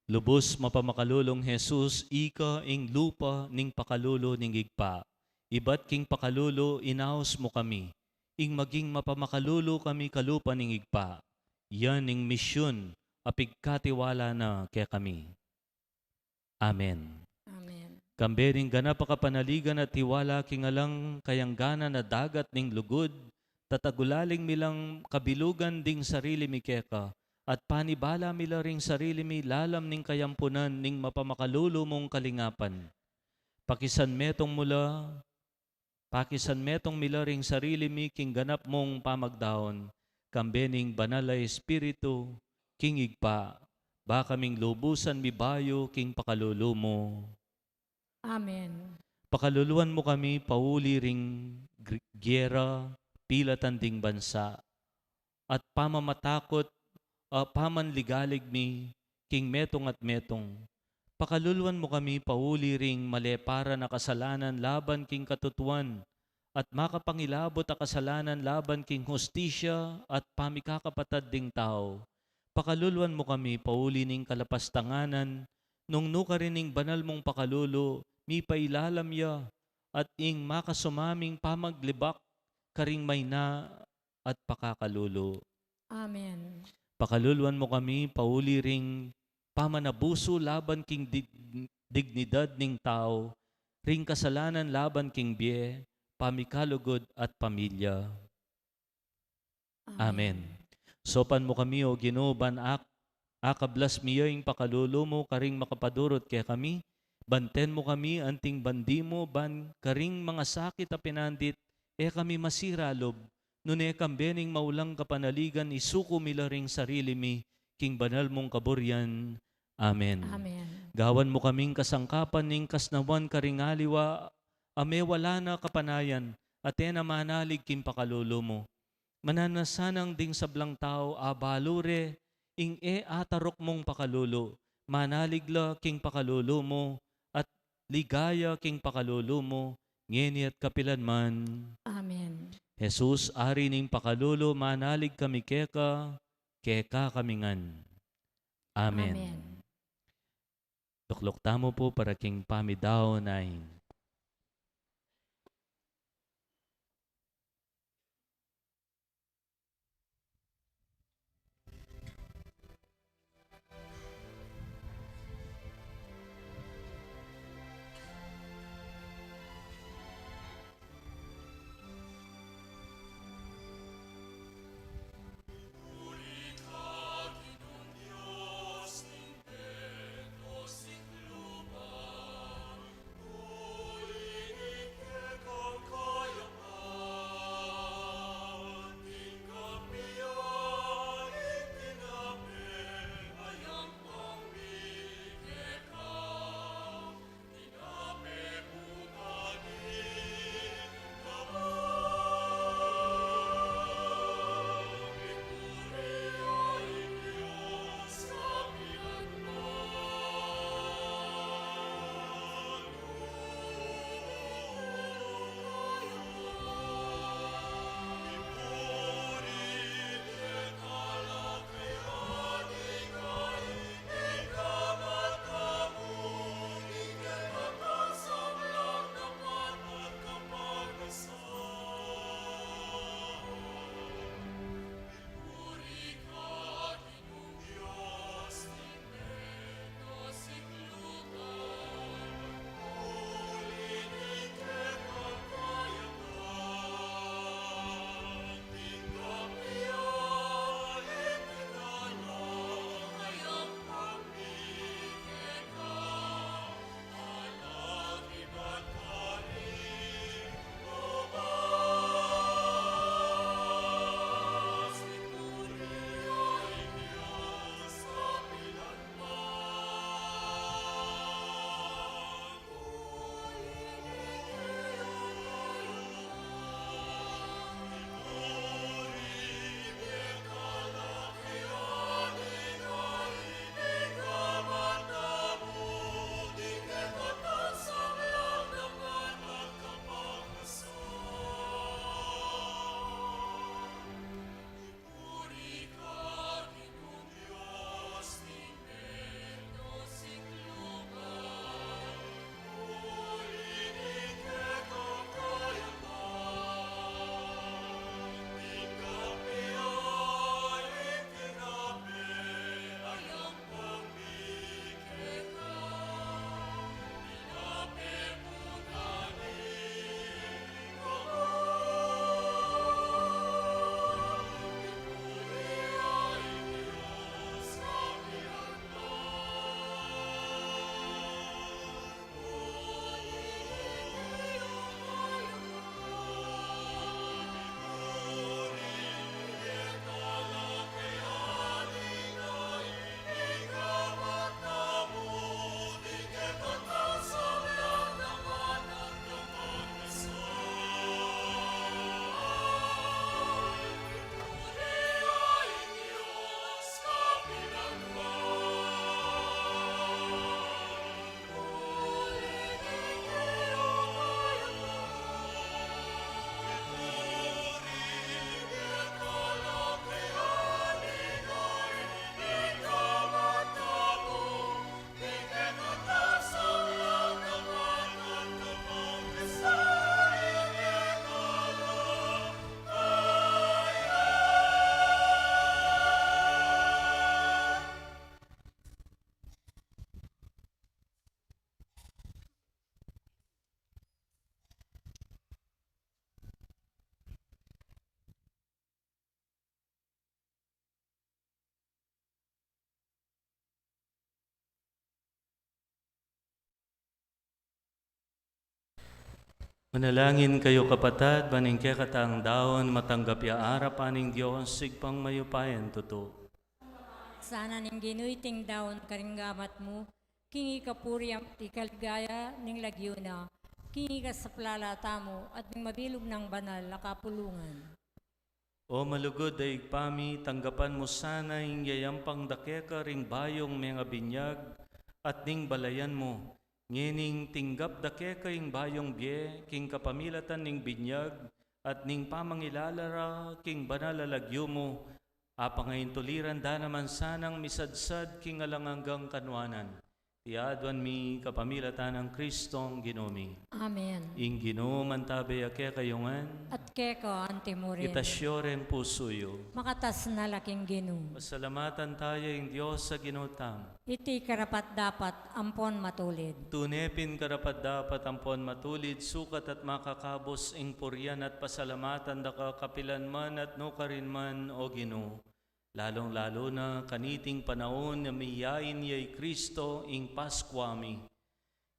Lubus mapamakalulung Jesus, ika ing lupa ning pakalulu ning Ibpa. Ibat king pakalulu inaus mu kami, ing maging mapamakalulu kami kalupa ning Ibpa. Yan ing misyun a pigkatiwala na kekami. Amen. Amen. Kambe ning ganap a kapanaligan at tiwala king alang kayangganan a dagat ning lugud, tatagulaling mi lang kabilugan ding sarili mi keka, at panibala mi la ring sarili mi lalam ning kayampunan ning mapamakalulu mung kalingapan. Pakisanmetung mu la, pakisanmetung mi la ring sarili mi king ganap mung pamagdaun, kambe ning Banal a Espiritu, king Ibpa, ba kaming lubusan mibayu king pakalulu mu. Amen. Pakaluluan mu kami pauli ring gr-, giyera, pilatan ding bansa, at pamamatakut, a, pamanligalig mi king metung at metung. Pakaluluan mu kami pauli ring maleparan a kasalanan laban king katutuan, at makapangilabut a kasalanan laban king hustisya at pamikakapatad ding tau. Pakaluluan mu kami pauli ning kalapastanganan, nung nu karin ing banal mung pakalulu, mipailalam ya, at ing makasumaming pamaglibak karing maina at pakakalulu. Amen. Pakaluluan mu kami pauli ring pamanabusu laban king dig-, dignidad ning tau, ring kasalanan laban king bie, pamikalugud at pamilya. Amen. Amen. Saupan mu kami, O Ginu, ban ak-, akablas mi ya ing pakalulu mu karing makapadurut kekami. Banten mu kami anting bandi mu, ban karing mangasakit a pinandit, e kami masira lub. Nune kambe ning maulang kapanaligan, isuku mi la ring sarili mi king banal mung kaburian. Amen. Amen. Gawan mu kaming kasangkapan ning kasnawan karing aliwa a mewala na kapanayan, at e na manalig king pakalulu mu. Mananasanang ding sablang tau a balu re ing e ataruk mung pakalulu, manalig la king pakalulu mu, at ligaya king pakalulu mu, ngeni at kapilan man. Amen. Jesus, Ari ning pakalulu, manalig kami keka, keka kami ngan. Amen. Amen. Lukluk tamu pu para king pamidaun a ini. Manalangin kayu, kapatad, ban ing kekatang daun matanggap ya arapan ning Dios, Ibpang mayupayang tutu. Sana ning Ginu iting daun karing gamat mu, king ikapuri at ikaligaya ning lagyu na, king ikasaplala tamu at ning mabilug nang banal a kapulungan. O malugud a Ibpa mi, tanggapan mu sana ing yayampang da keka ring bayung mengabinyag at ning balayan mu, ngening tinggap da keka ing bayung bie king kapamilatan ning binyag at ning pamangilala ra king banal a lagyu mu, apangaintuliran da naman sanang misadsad king alang anggang kanuanan. Iti aduan mi kapamilatan nang Kristong Ginu mi. Amen. Ing Ginu mantabe ya kekayu ngan. At keka antimurin. Itas yu reng pusu yu. Makatas na la king Ginu. Pasalamatan taya ing Dios a Ginu tamu. Iti karapat-dapat ampon matulid. Tune pin karapat-dapat ampon matulid, sukat at makakabus ing purian at pasalamatan da ka kapilan man at nukarin man, O Ginu. Lalung-lalu na kaniting panaun a miyain ya i Kristo ing Paskua mi.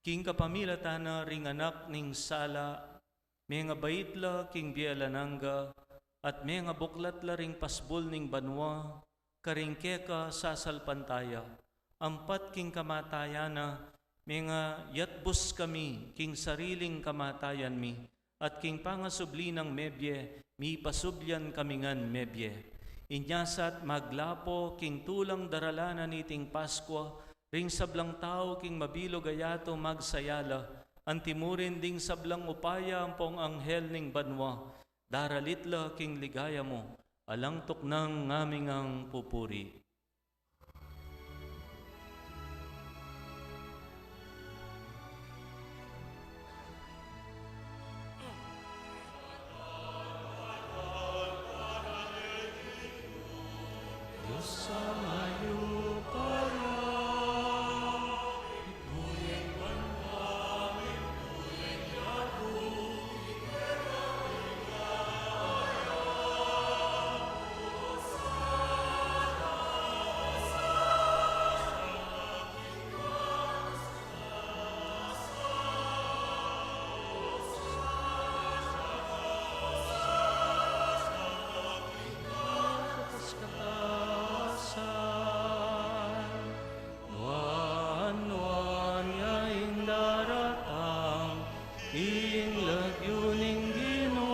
King kapamilatan na ring anak ning sala, mengabait la king bie alang angga, at mengabuklat la ring pasbul ning banua, karing keka sasalpantaya. Ampat king kamatayan na, mengayatbus kami king sariling kamatayan mi, at king pangasubli nang mebie, mipasubli kami ngan mebie. Inya sa at maglapo king tulang daralanan niting Paskua, ring sablang tau king mabilug a yatu magsaya la, antimurin ding sablang upaya ampong anghel ning banua, daralit la king ligaya mu, alang tuknang ngaming pupuri. Nuan, nuan ya ing daratang king lagyu ning Ginu.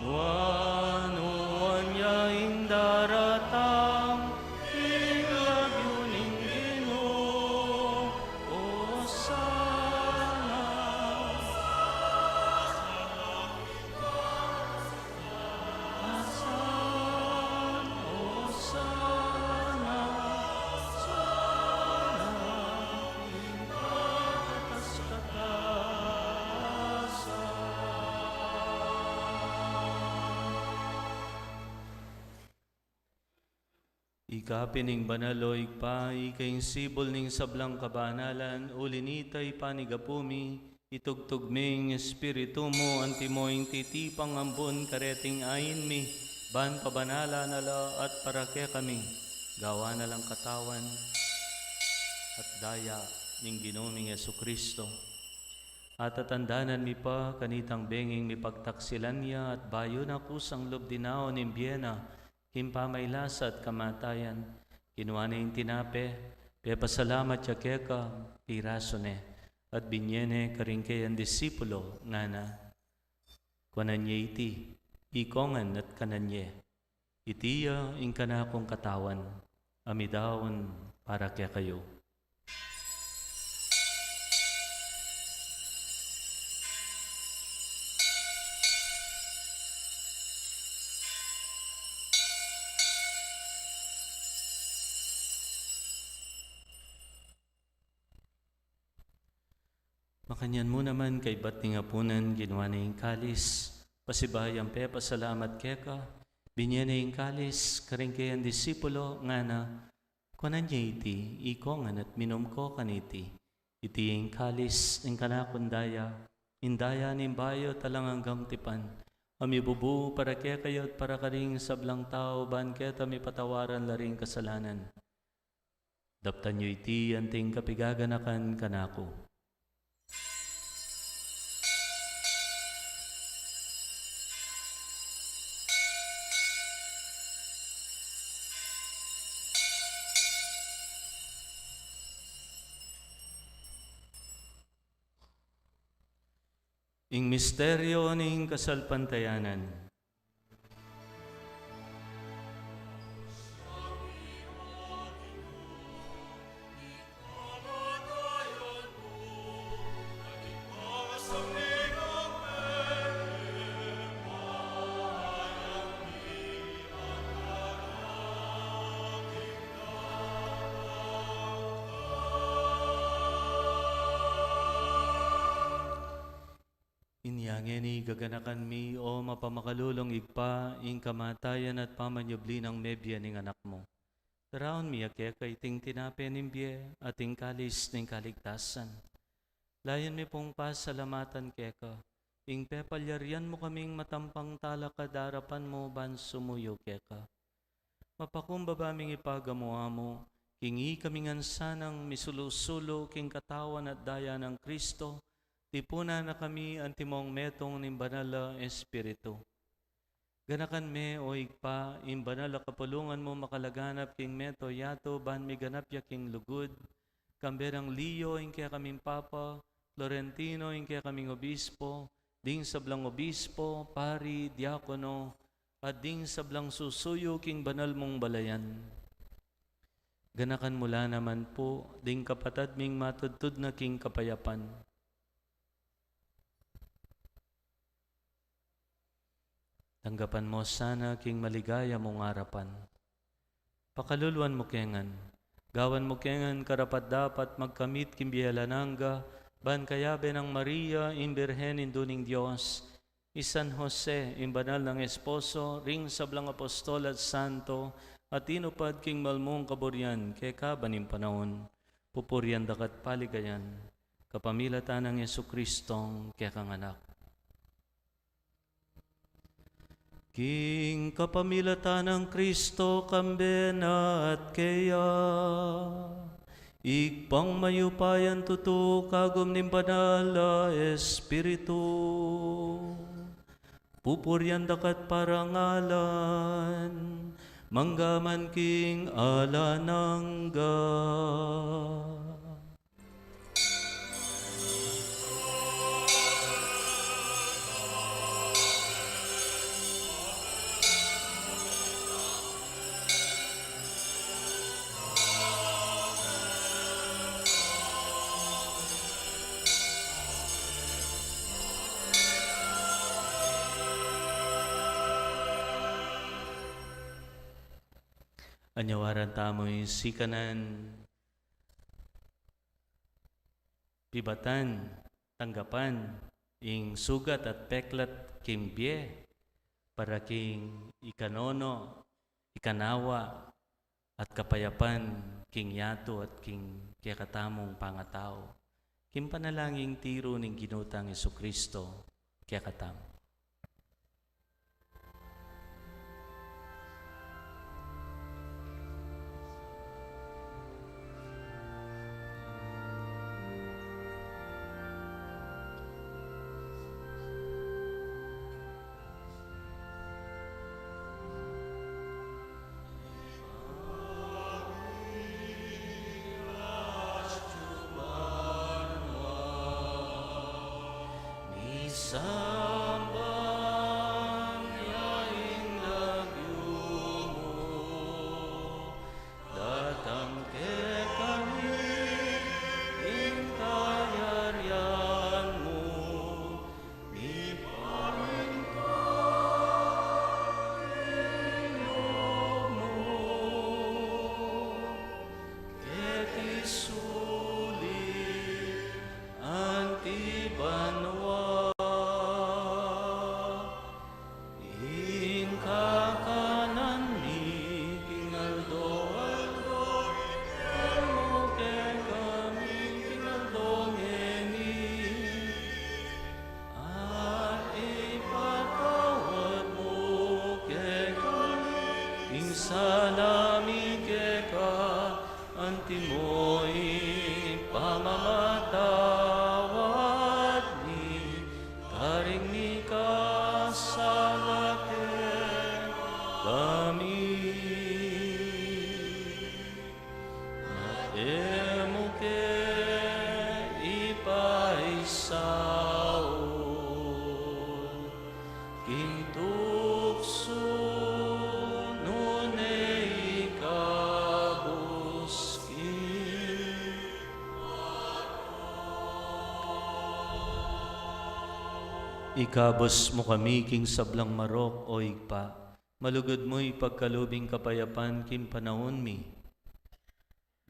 Nuan, nuan ya ing daratang king lagyu ning Ginu. Osana, Osana, Osana, Osana, king kataas-kataasan. Ika pin ing banal, o Ibpa, ika ing sibul ning sablang kabanalan, uli na nita ipanyawad mi, itubud me ing Espiritu mu, antimo ing titipang ambun kareting ain mi, ban pabanalan na la at para kekami, gawan na lang katawan at daya ning Ginu ming Jesucristo. At tatandanan mi pa kanitang benging mipagtaksilan ya, at bayu na kusang lub dinaun ing bie na, king pamailasa at kamatayan, kinua ne ing tinape, pepasalamat ya keka, pirasu ne, at binie ne karing kayang disipulo, ngana: Kuanan ye iti, ikongan at kanan ye. Iti ya ing kanakung katawan, a midaun para kekayu. Makanyan mu naman kaybat ning apunan, kinua ne ing kalis, pasibayu yang pepasalamat keka, binie ne ing kalis karing kayang disipulo, ngana: Kuanan ye iti, ikongan at minum ko kaniti. Iti ing kalis ning kanakung daya, ing daya ning bayu at alang anggang tipan, a mibubu para kekayu at para karing sablang tau, ban keta mipatawaran la ring kasalanan. Daptan yu iti anting kapigaganakan kanaku. Ing misteryo ning kasalpantayanan. Inya ngeni gaganakan mi, o mapamakalulung Ibpa, ing kamatayan at pamanyubli nang mebie ning Anak mu. Daraun mi ya keka iting tinape ning bie at ing kalis ning kaligtasan. Layun mi pung pasalamatan keka ing pepalyarian mu kaming matampang talakad arapan mu ban sumuyu keka. Mapakumbaba ming ipagamu-amu king ikami ngan sanang misulu-sulu king katawan at daya nang Kristo, tipunan na kami antimong metung ning Banal a Espiritu. Ganakan me, o Ibpa, ing banal a kapulungan mu makalaganap king mabilug a yatu ban miganap ya king lugud, kambe nang Leo ing kekaming Papa, Florentino ing kekaming Obispo, ding sablang obispo, pari, diakono, at ding sablang susuyu king banal mung balayan. Ganakan mu la naman pu ding kapatad ming matudtud na king kapayapan. Tanggapan mu sana king maligaya mung arapan. Pakaluluan mu ke ngan. Gawan mu ke ngan karapat-dapat magkamit king bie alang angga, ban kayabe nang Maria, ing Birhen Indu ning Dios, i San Jose, ing banal nang esposo, ring sablang apostol at santo, a tinupad king mal mung kaburian keka ban ing panaun. Pupurian da ka at paligayan kapamilatan nang Jesucristong kekang Anak. King kapamilatan nang Kristo, kambe na at keya, Ibpang mayupayang tutu, kagum ning Banal a Espiritu, pupurian da ka at parangalan, mangga man king alang angga. Anyawaran tamu ing sikanan pibatan, tanggapan ing sugat at peklat king bie, para king ikanono, ikanawa, at kapayapan king yatu at king kekatamung pangatau. King panalangin tiru ning Ginu tang Jesucristo kekatamu. Misamban ya ing lagyu mu, datang kekami ing kayarian mu, mipamintuan ing lub mu keti sulip anti banua. Ikabus mu kami king sablang marok, O Ibpa. Malugud mu ipagkalub ing kapayapan king panaun mi.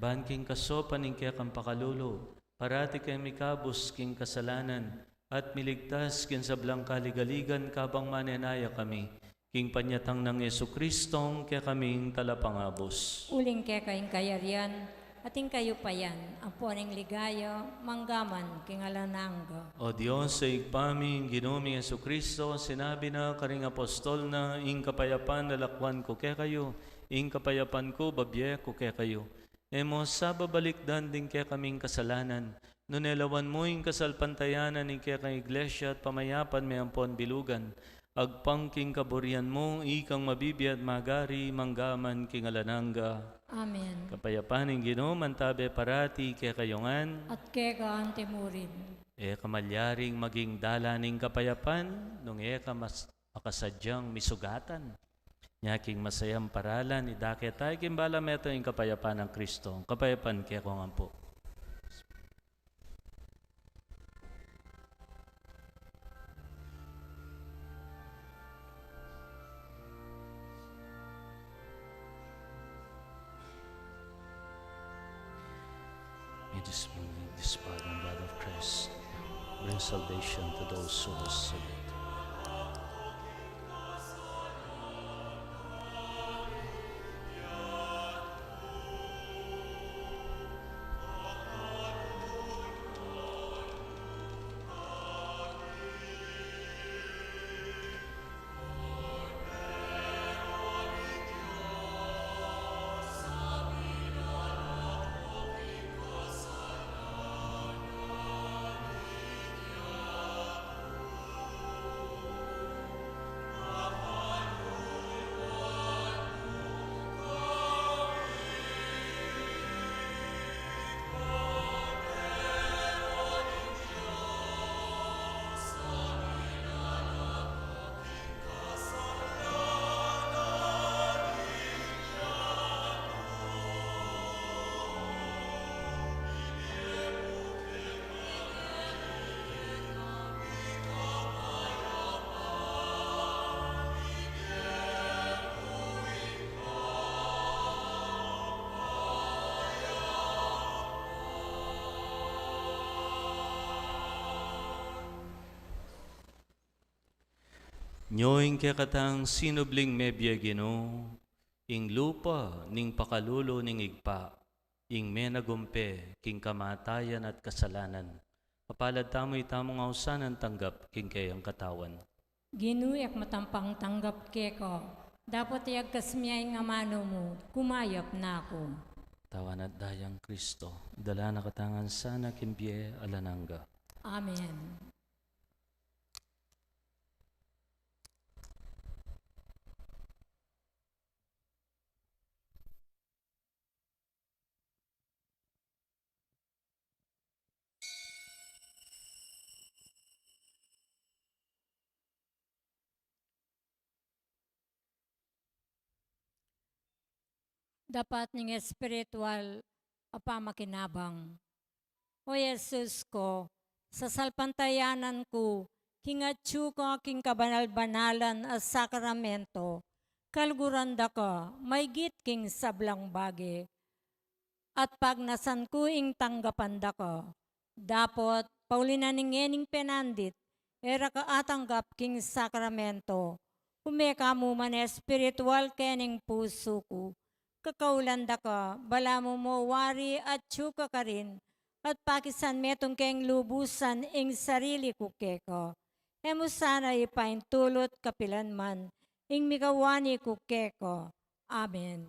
Ban king kasaupan ning kekang pakalulu, parati keng mikabus king kasalanan, at miligtas king sablang kaligaligan kabang manenaya kami king panyatang nang Jesucristong kekaming Talapangabus. Uling keka ing kayarian, at ing kayupayan, ampon ing ligaya, manggaman king alang angga. O Dios, Ibpa mi, ing Ginu ming Jesucristo, sinabi na karing apostol na, ing kapayapan lalakwan ku kekayu, ing kapayapan ku babie ku kekayu. E mu sa babalikdan ding kekaming kasalanan, nune lawan mu ing kasalpantayanan ning kekang Iglesia at pamayapan me ampon bilugan, agpang king kaburian mu, ikang mabibie at magari, manggaman king alang angga. Amen. Kapayapan ning Ginu, mantabe parati kekayu ngan. At keka antimurin. E ka malyaring maging dalan ning kapayapan, nung e ka mas makasadyang misugatan. Nya king masayang paralan, idake tayu king bala metung ing kapayapan nang Kristo, kapayapan kekongan pu. May this, this body and blood of Christ bring salvation to those who are saved. Nyo ing kekatang sinubling mebie, Ginu, ing lupa ning pakalulu ning Ibpa, ing menagumpe king kamatayan at kasalanan. Mapalad tamu, itamu ngan ausan a tanggap king keyang katawan. Ginu, e ku matampang tanggap keka, dapot iyagkas mu ya ing amanu mu, kumayap na ku. Katawan at dayang Kristo, idala na katamu ngan sana king bie alang angga. Amen. Dapat ning espiritual a pamakinabang. O Jesus ku, sasalpantayanan ku king atyu ka king kabanal-banalan a sakramento, kaluguran da ka maigit king sablang bage, at pagnasan ku ing tanggapan da ka. Dapot, pauli na ning ngening penandit, e ra ka atanggap king sakramento, ume ka mu man espiritual keng pusu ku. Kakaulan da ka, balamu mo wari atyu ka karin, at pakisan metung keng lubusan ing sarili ku keka. E mu sana ipaintulut kapilan man ing mikawani ku keka. Amen.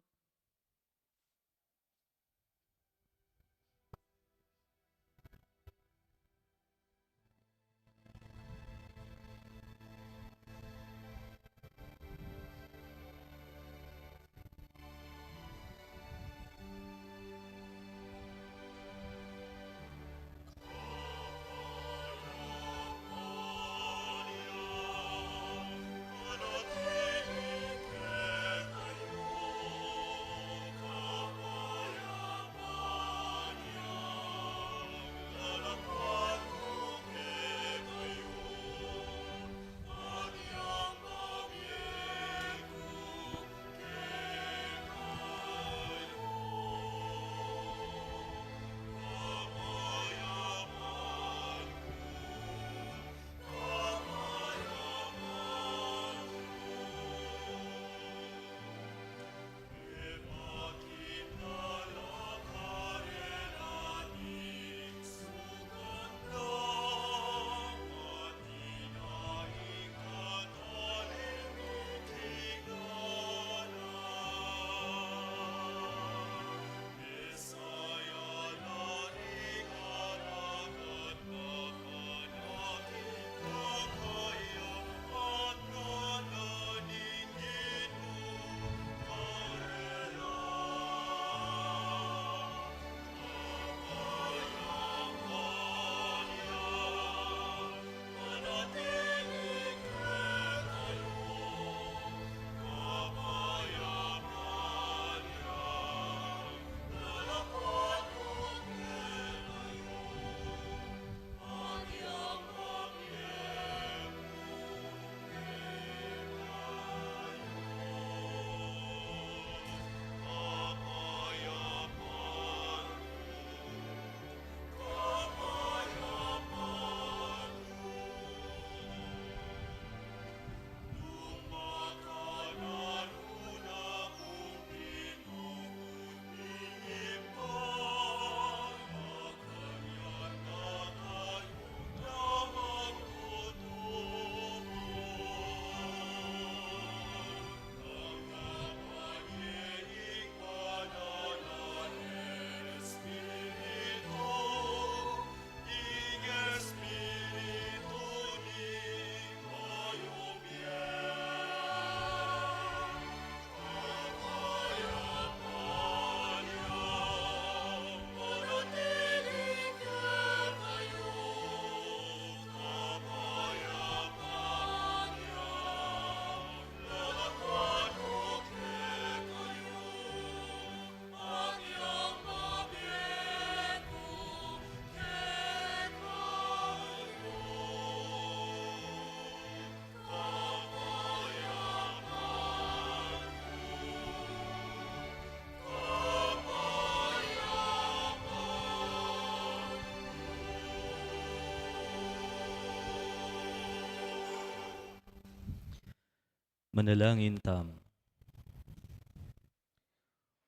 Manalangin tamu.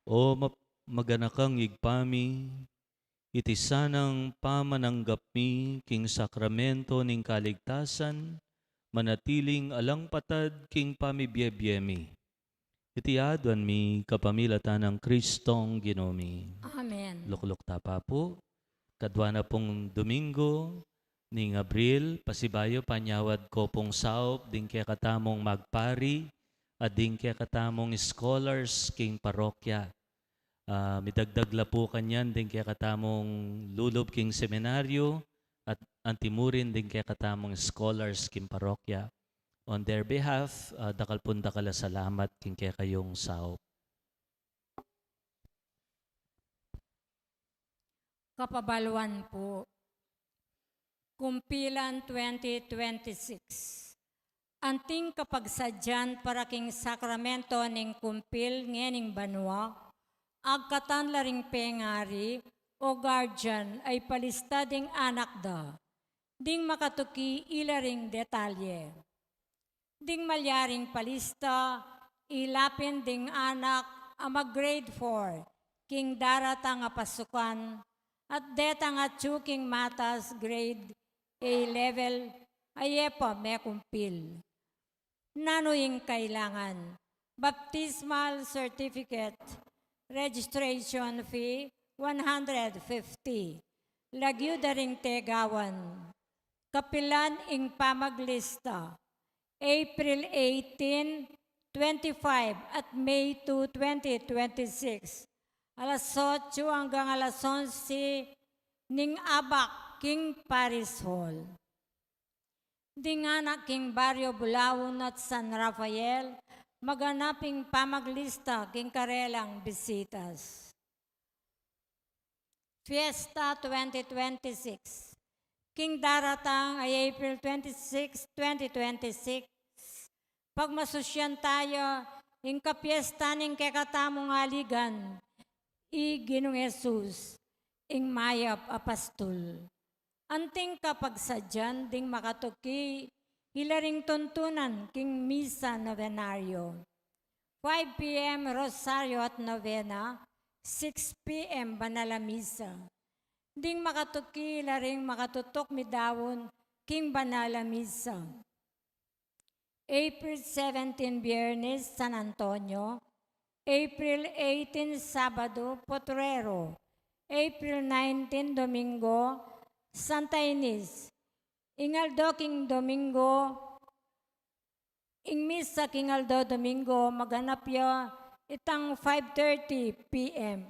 O map-, maganakang Ibpa mi, iti sanang pamananggap mi king sakramento ning kaligtasan, manatiling alang patad king pamibie-bie mi. Iti aduan mi kapamilatan nang Kristong Ginu mi. Amen. Lukluk ta pa pu. Kadua na pung Domingo ning Abril, pasibayu panyawad ku pung saup ding kekatamung magpari at ding kekatamung scholars king parokya. Ah, midagdag la pu kanyan ding kekatamung lulub king seminaryo at antimurin ding kekatamung scholars king parokya. On their behalf, ah, dakal pung dakal a salamat king kekayung saup. Kapabaluan pu. Kumpilan twenty twenty-six. Anting kapagsadyan para king sakramento ning kumpil ngening banua, agkatan la ring pengari o guardian a ipalista ding anak da. Ding makatuki ila ring detalye. Ding malyaring palista, ilapin ding anak a mag-grade four king daratang a pasukan, at detang atyu king matas grade A level a e pa mekumpil. Nanu ing kailangan? Baptismal certificate, registration fee, one hundred fifty. Lagyu da ring tegawan. Kapilan ing pamaglista? April eighteen, twenty-five at May two, twenty twenty-six. Alas otso anggang alas onse ning abak king Parish Hall. Ding anak king Baryo Bulaon at San Rafael, maganap ing pamaglista king karelang bisitas. Fiesta twenty twenty-six. King daratang a April twenty-six, twenty twenty-six, pagmasusyan taya ing kapiesta ning kekatamung aligan, i Ginung Jesus, ing mayap a pastul. Anting kapagsadyan ding makatuki ila ring tuntunan king misa novenario. Five P M Rosario at Novena, six P M Banal a Misa. Ding makatuki ila ring makatutuk midaun king Banal a Misa. April seventeen, Biyernes, San Antonio. April eighteen, Sabado, Potrero. April nineteen, Domingo, Santa Ines. Ing aldo king Domingo, ing misa king aldo Domingo, maganap ya itang five thirty P M.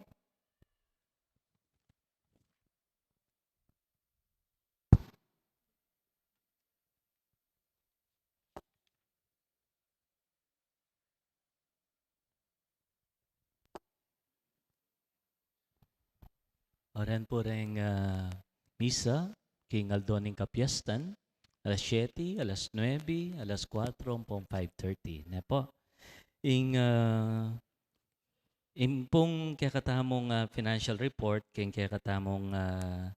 Oran pu reng, ah, misa king aldo ning kapiestan, alas siete, alas nuebe, alas kuatro, ampong five thirty. Ne pu? Ing, ah, ing pung kekatamung, ah, financial report, king kekatamung, ah,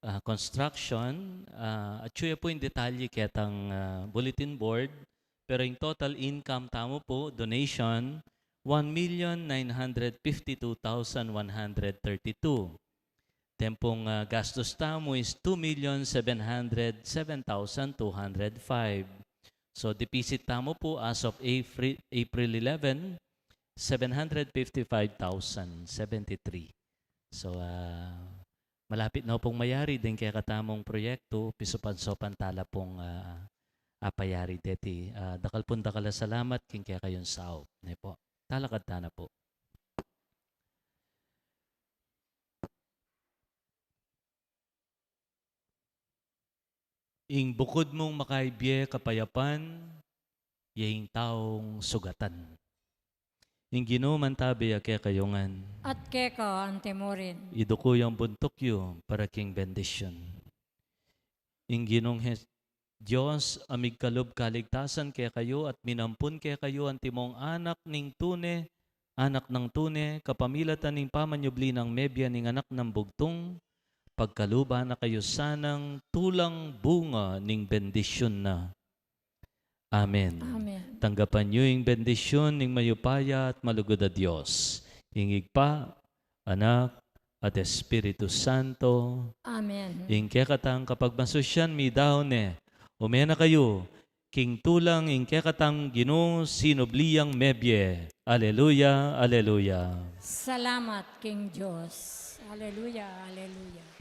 ah, construction, ah, atyu ya pu ing detalye ketang, ah, bulletin board, pero ing total income tamu pu, donation, one million nine hundred fifty-two thousand one hundred thirty-two. Tempong, ah, gastos tamu is two million seven hundred seven thousand two hundred five. So, deficit tamu pu as of April, April eleven, seven hundred fifty-five thousand seventy-three. So, ah, malapit na pung mayari ding kekatamung proyektu, pisupan-supan tala pung, ah, apayari deti. Ah, dakal pung dakal a salamat king kekayung saup. Ne pu? Talakad tana pu. Ing bukud mung makaibie kapayapan, ya ing taung sugatan. Ing Ginu mantabe ya kekayu ngan. At keka antimurin. Iduku yang buntuk yu para king bendisyun. Ing Ginung Hes-, Dios a migkalub kaligtasan kekayu at minampun kekayu antimong anak ning tune, anak nang tune, kapamilatan ning pamanyubli nang mebie ning Anak nang Bugtung, pagkaluban na kayu sanang tulang bunga ning bendisyun na. Amen. Amen. Tanggapan yu ing bendisyun ning mayupaya at malugud a Dios, ing Ibpa, Anak, at Espiritu Santo. Amen. Ing kekatang kapagmasusyan midaun ne. Ume na kayu king tulang ing kekatang Ginu, sinubli yang mebie. Aleluya, aleluya. Salamat king Dios. Aleluya, aleluya.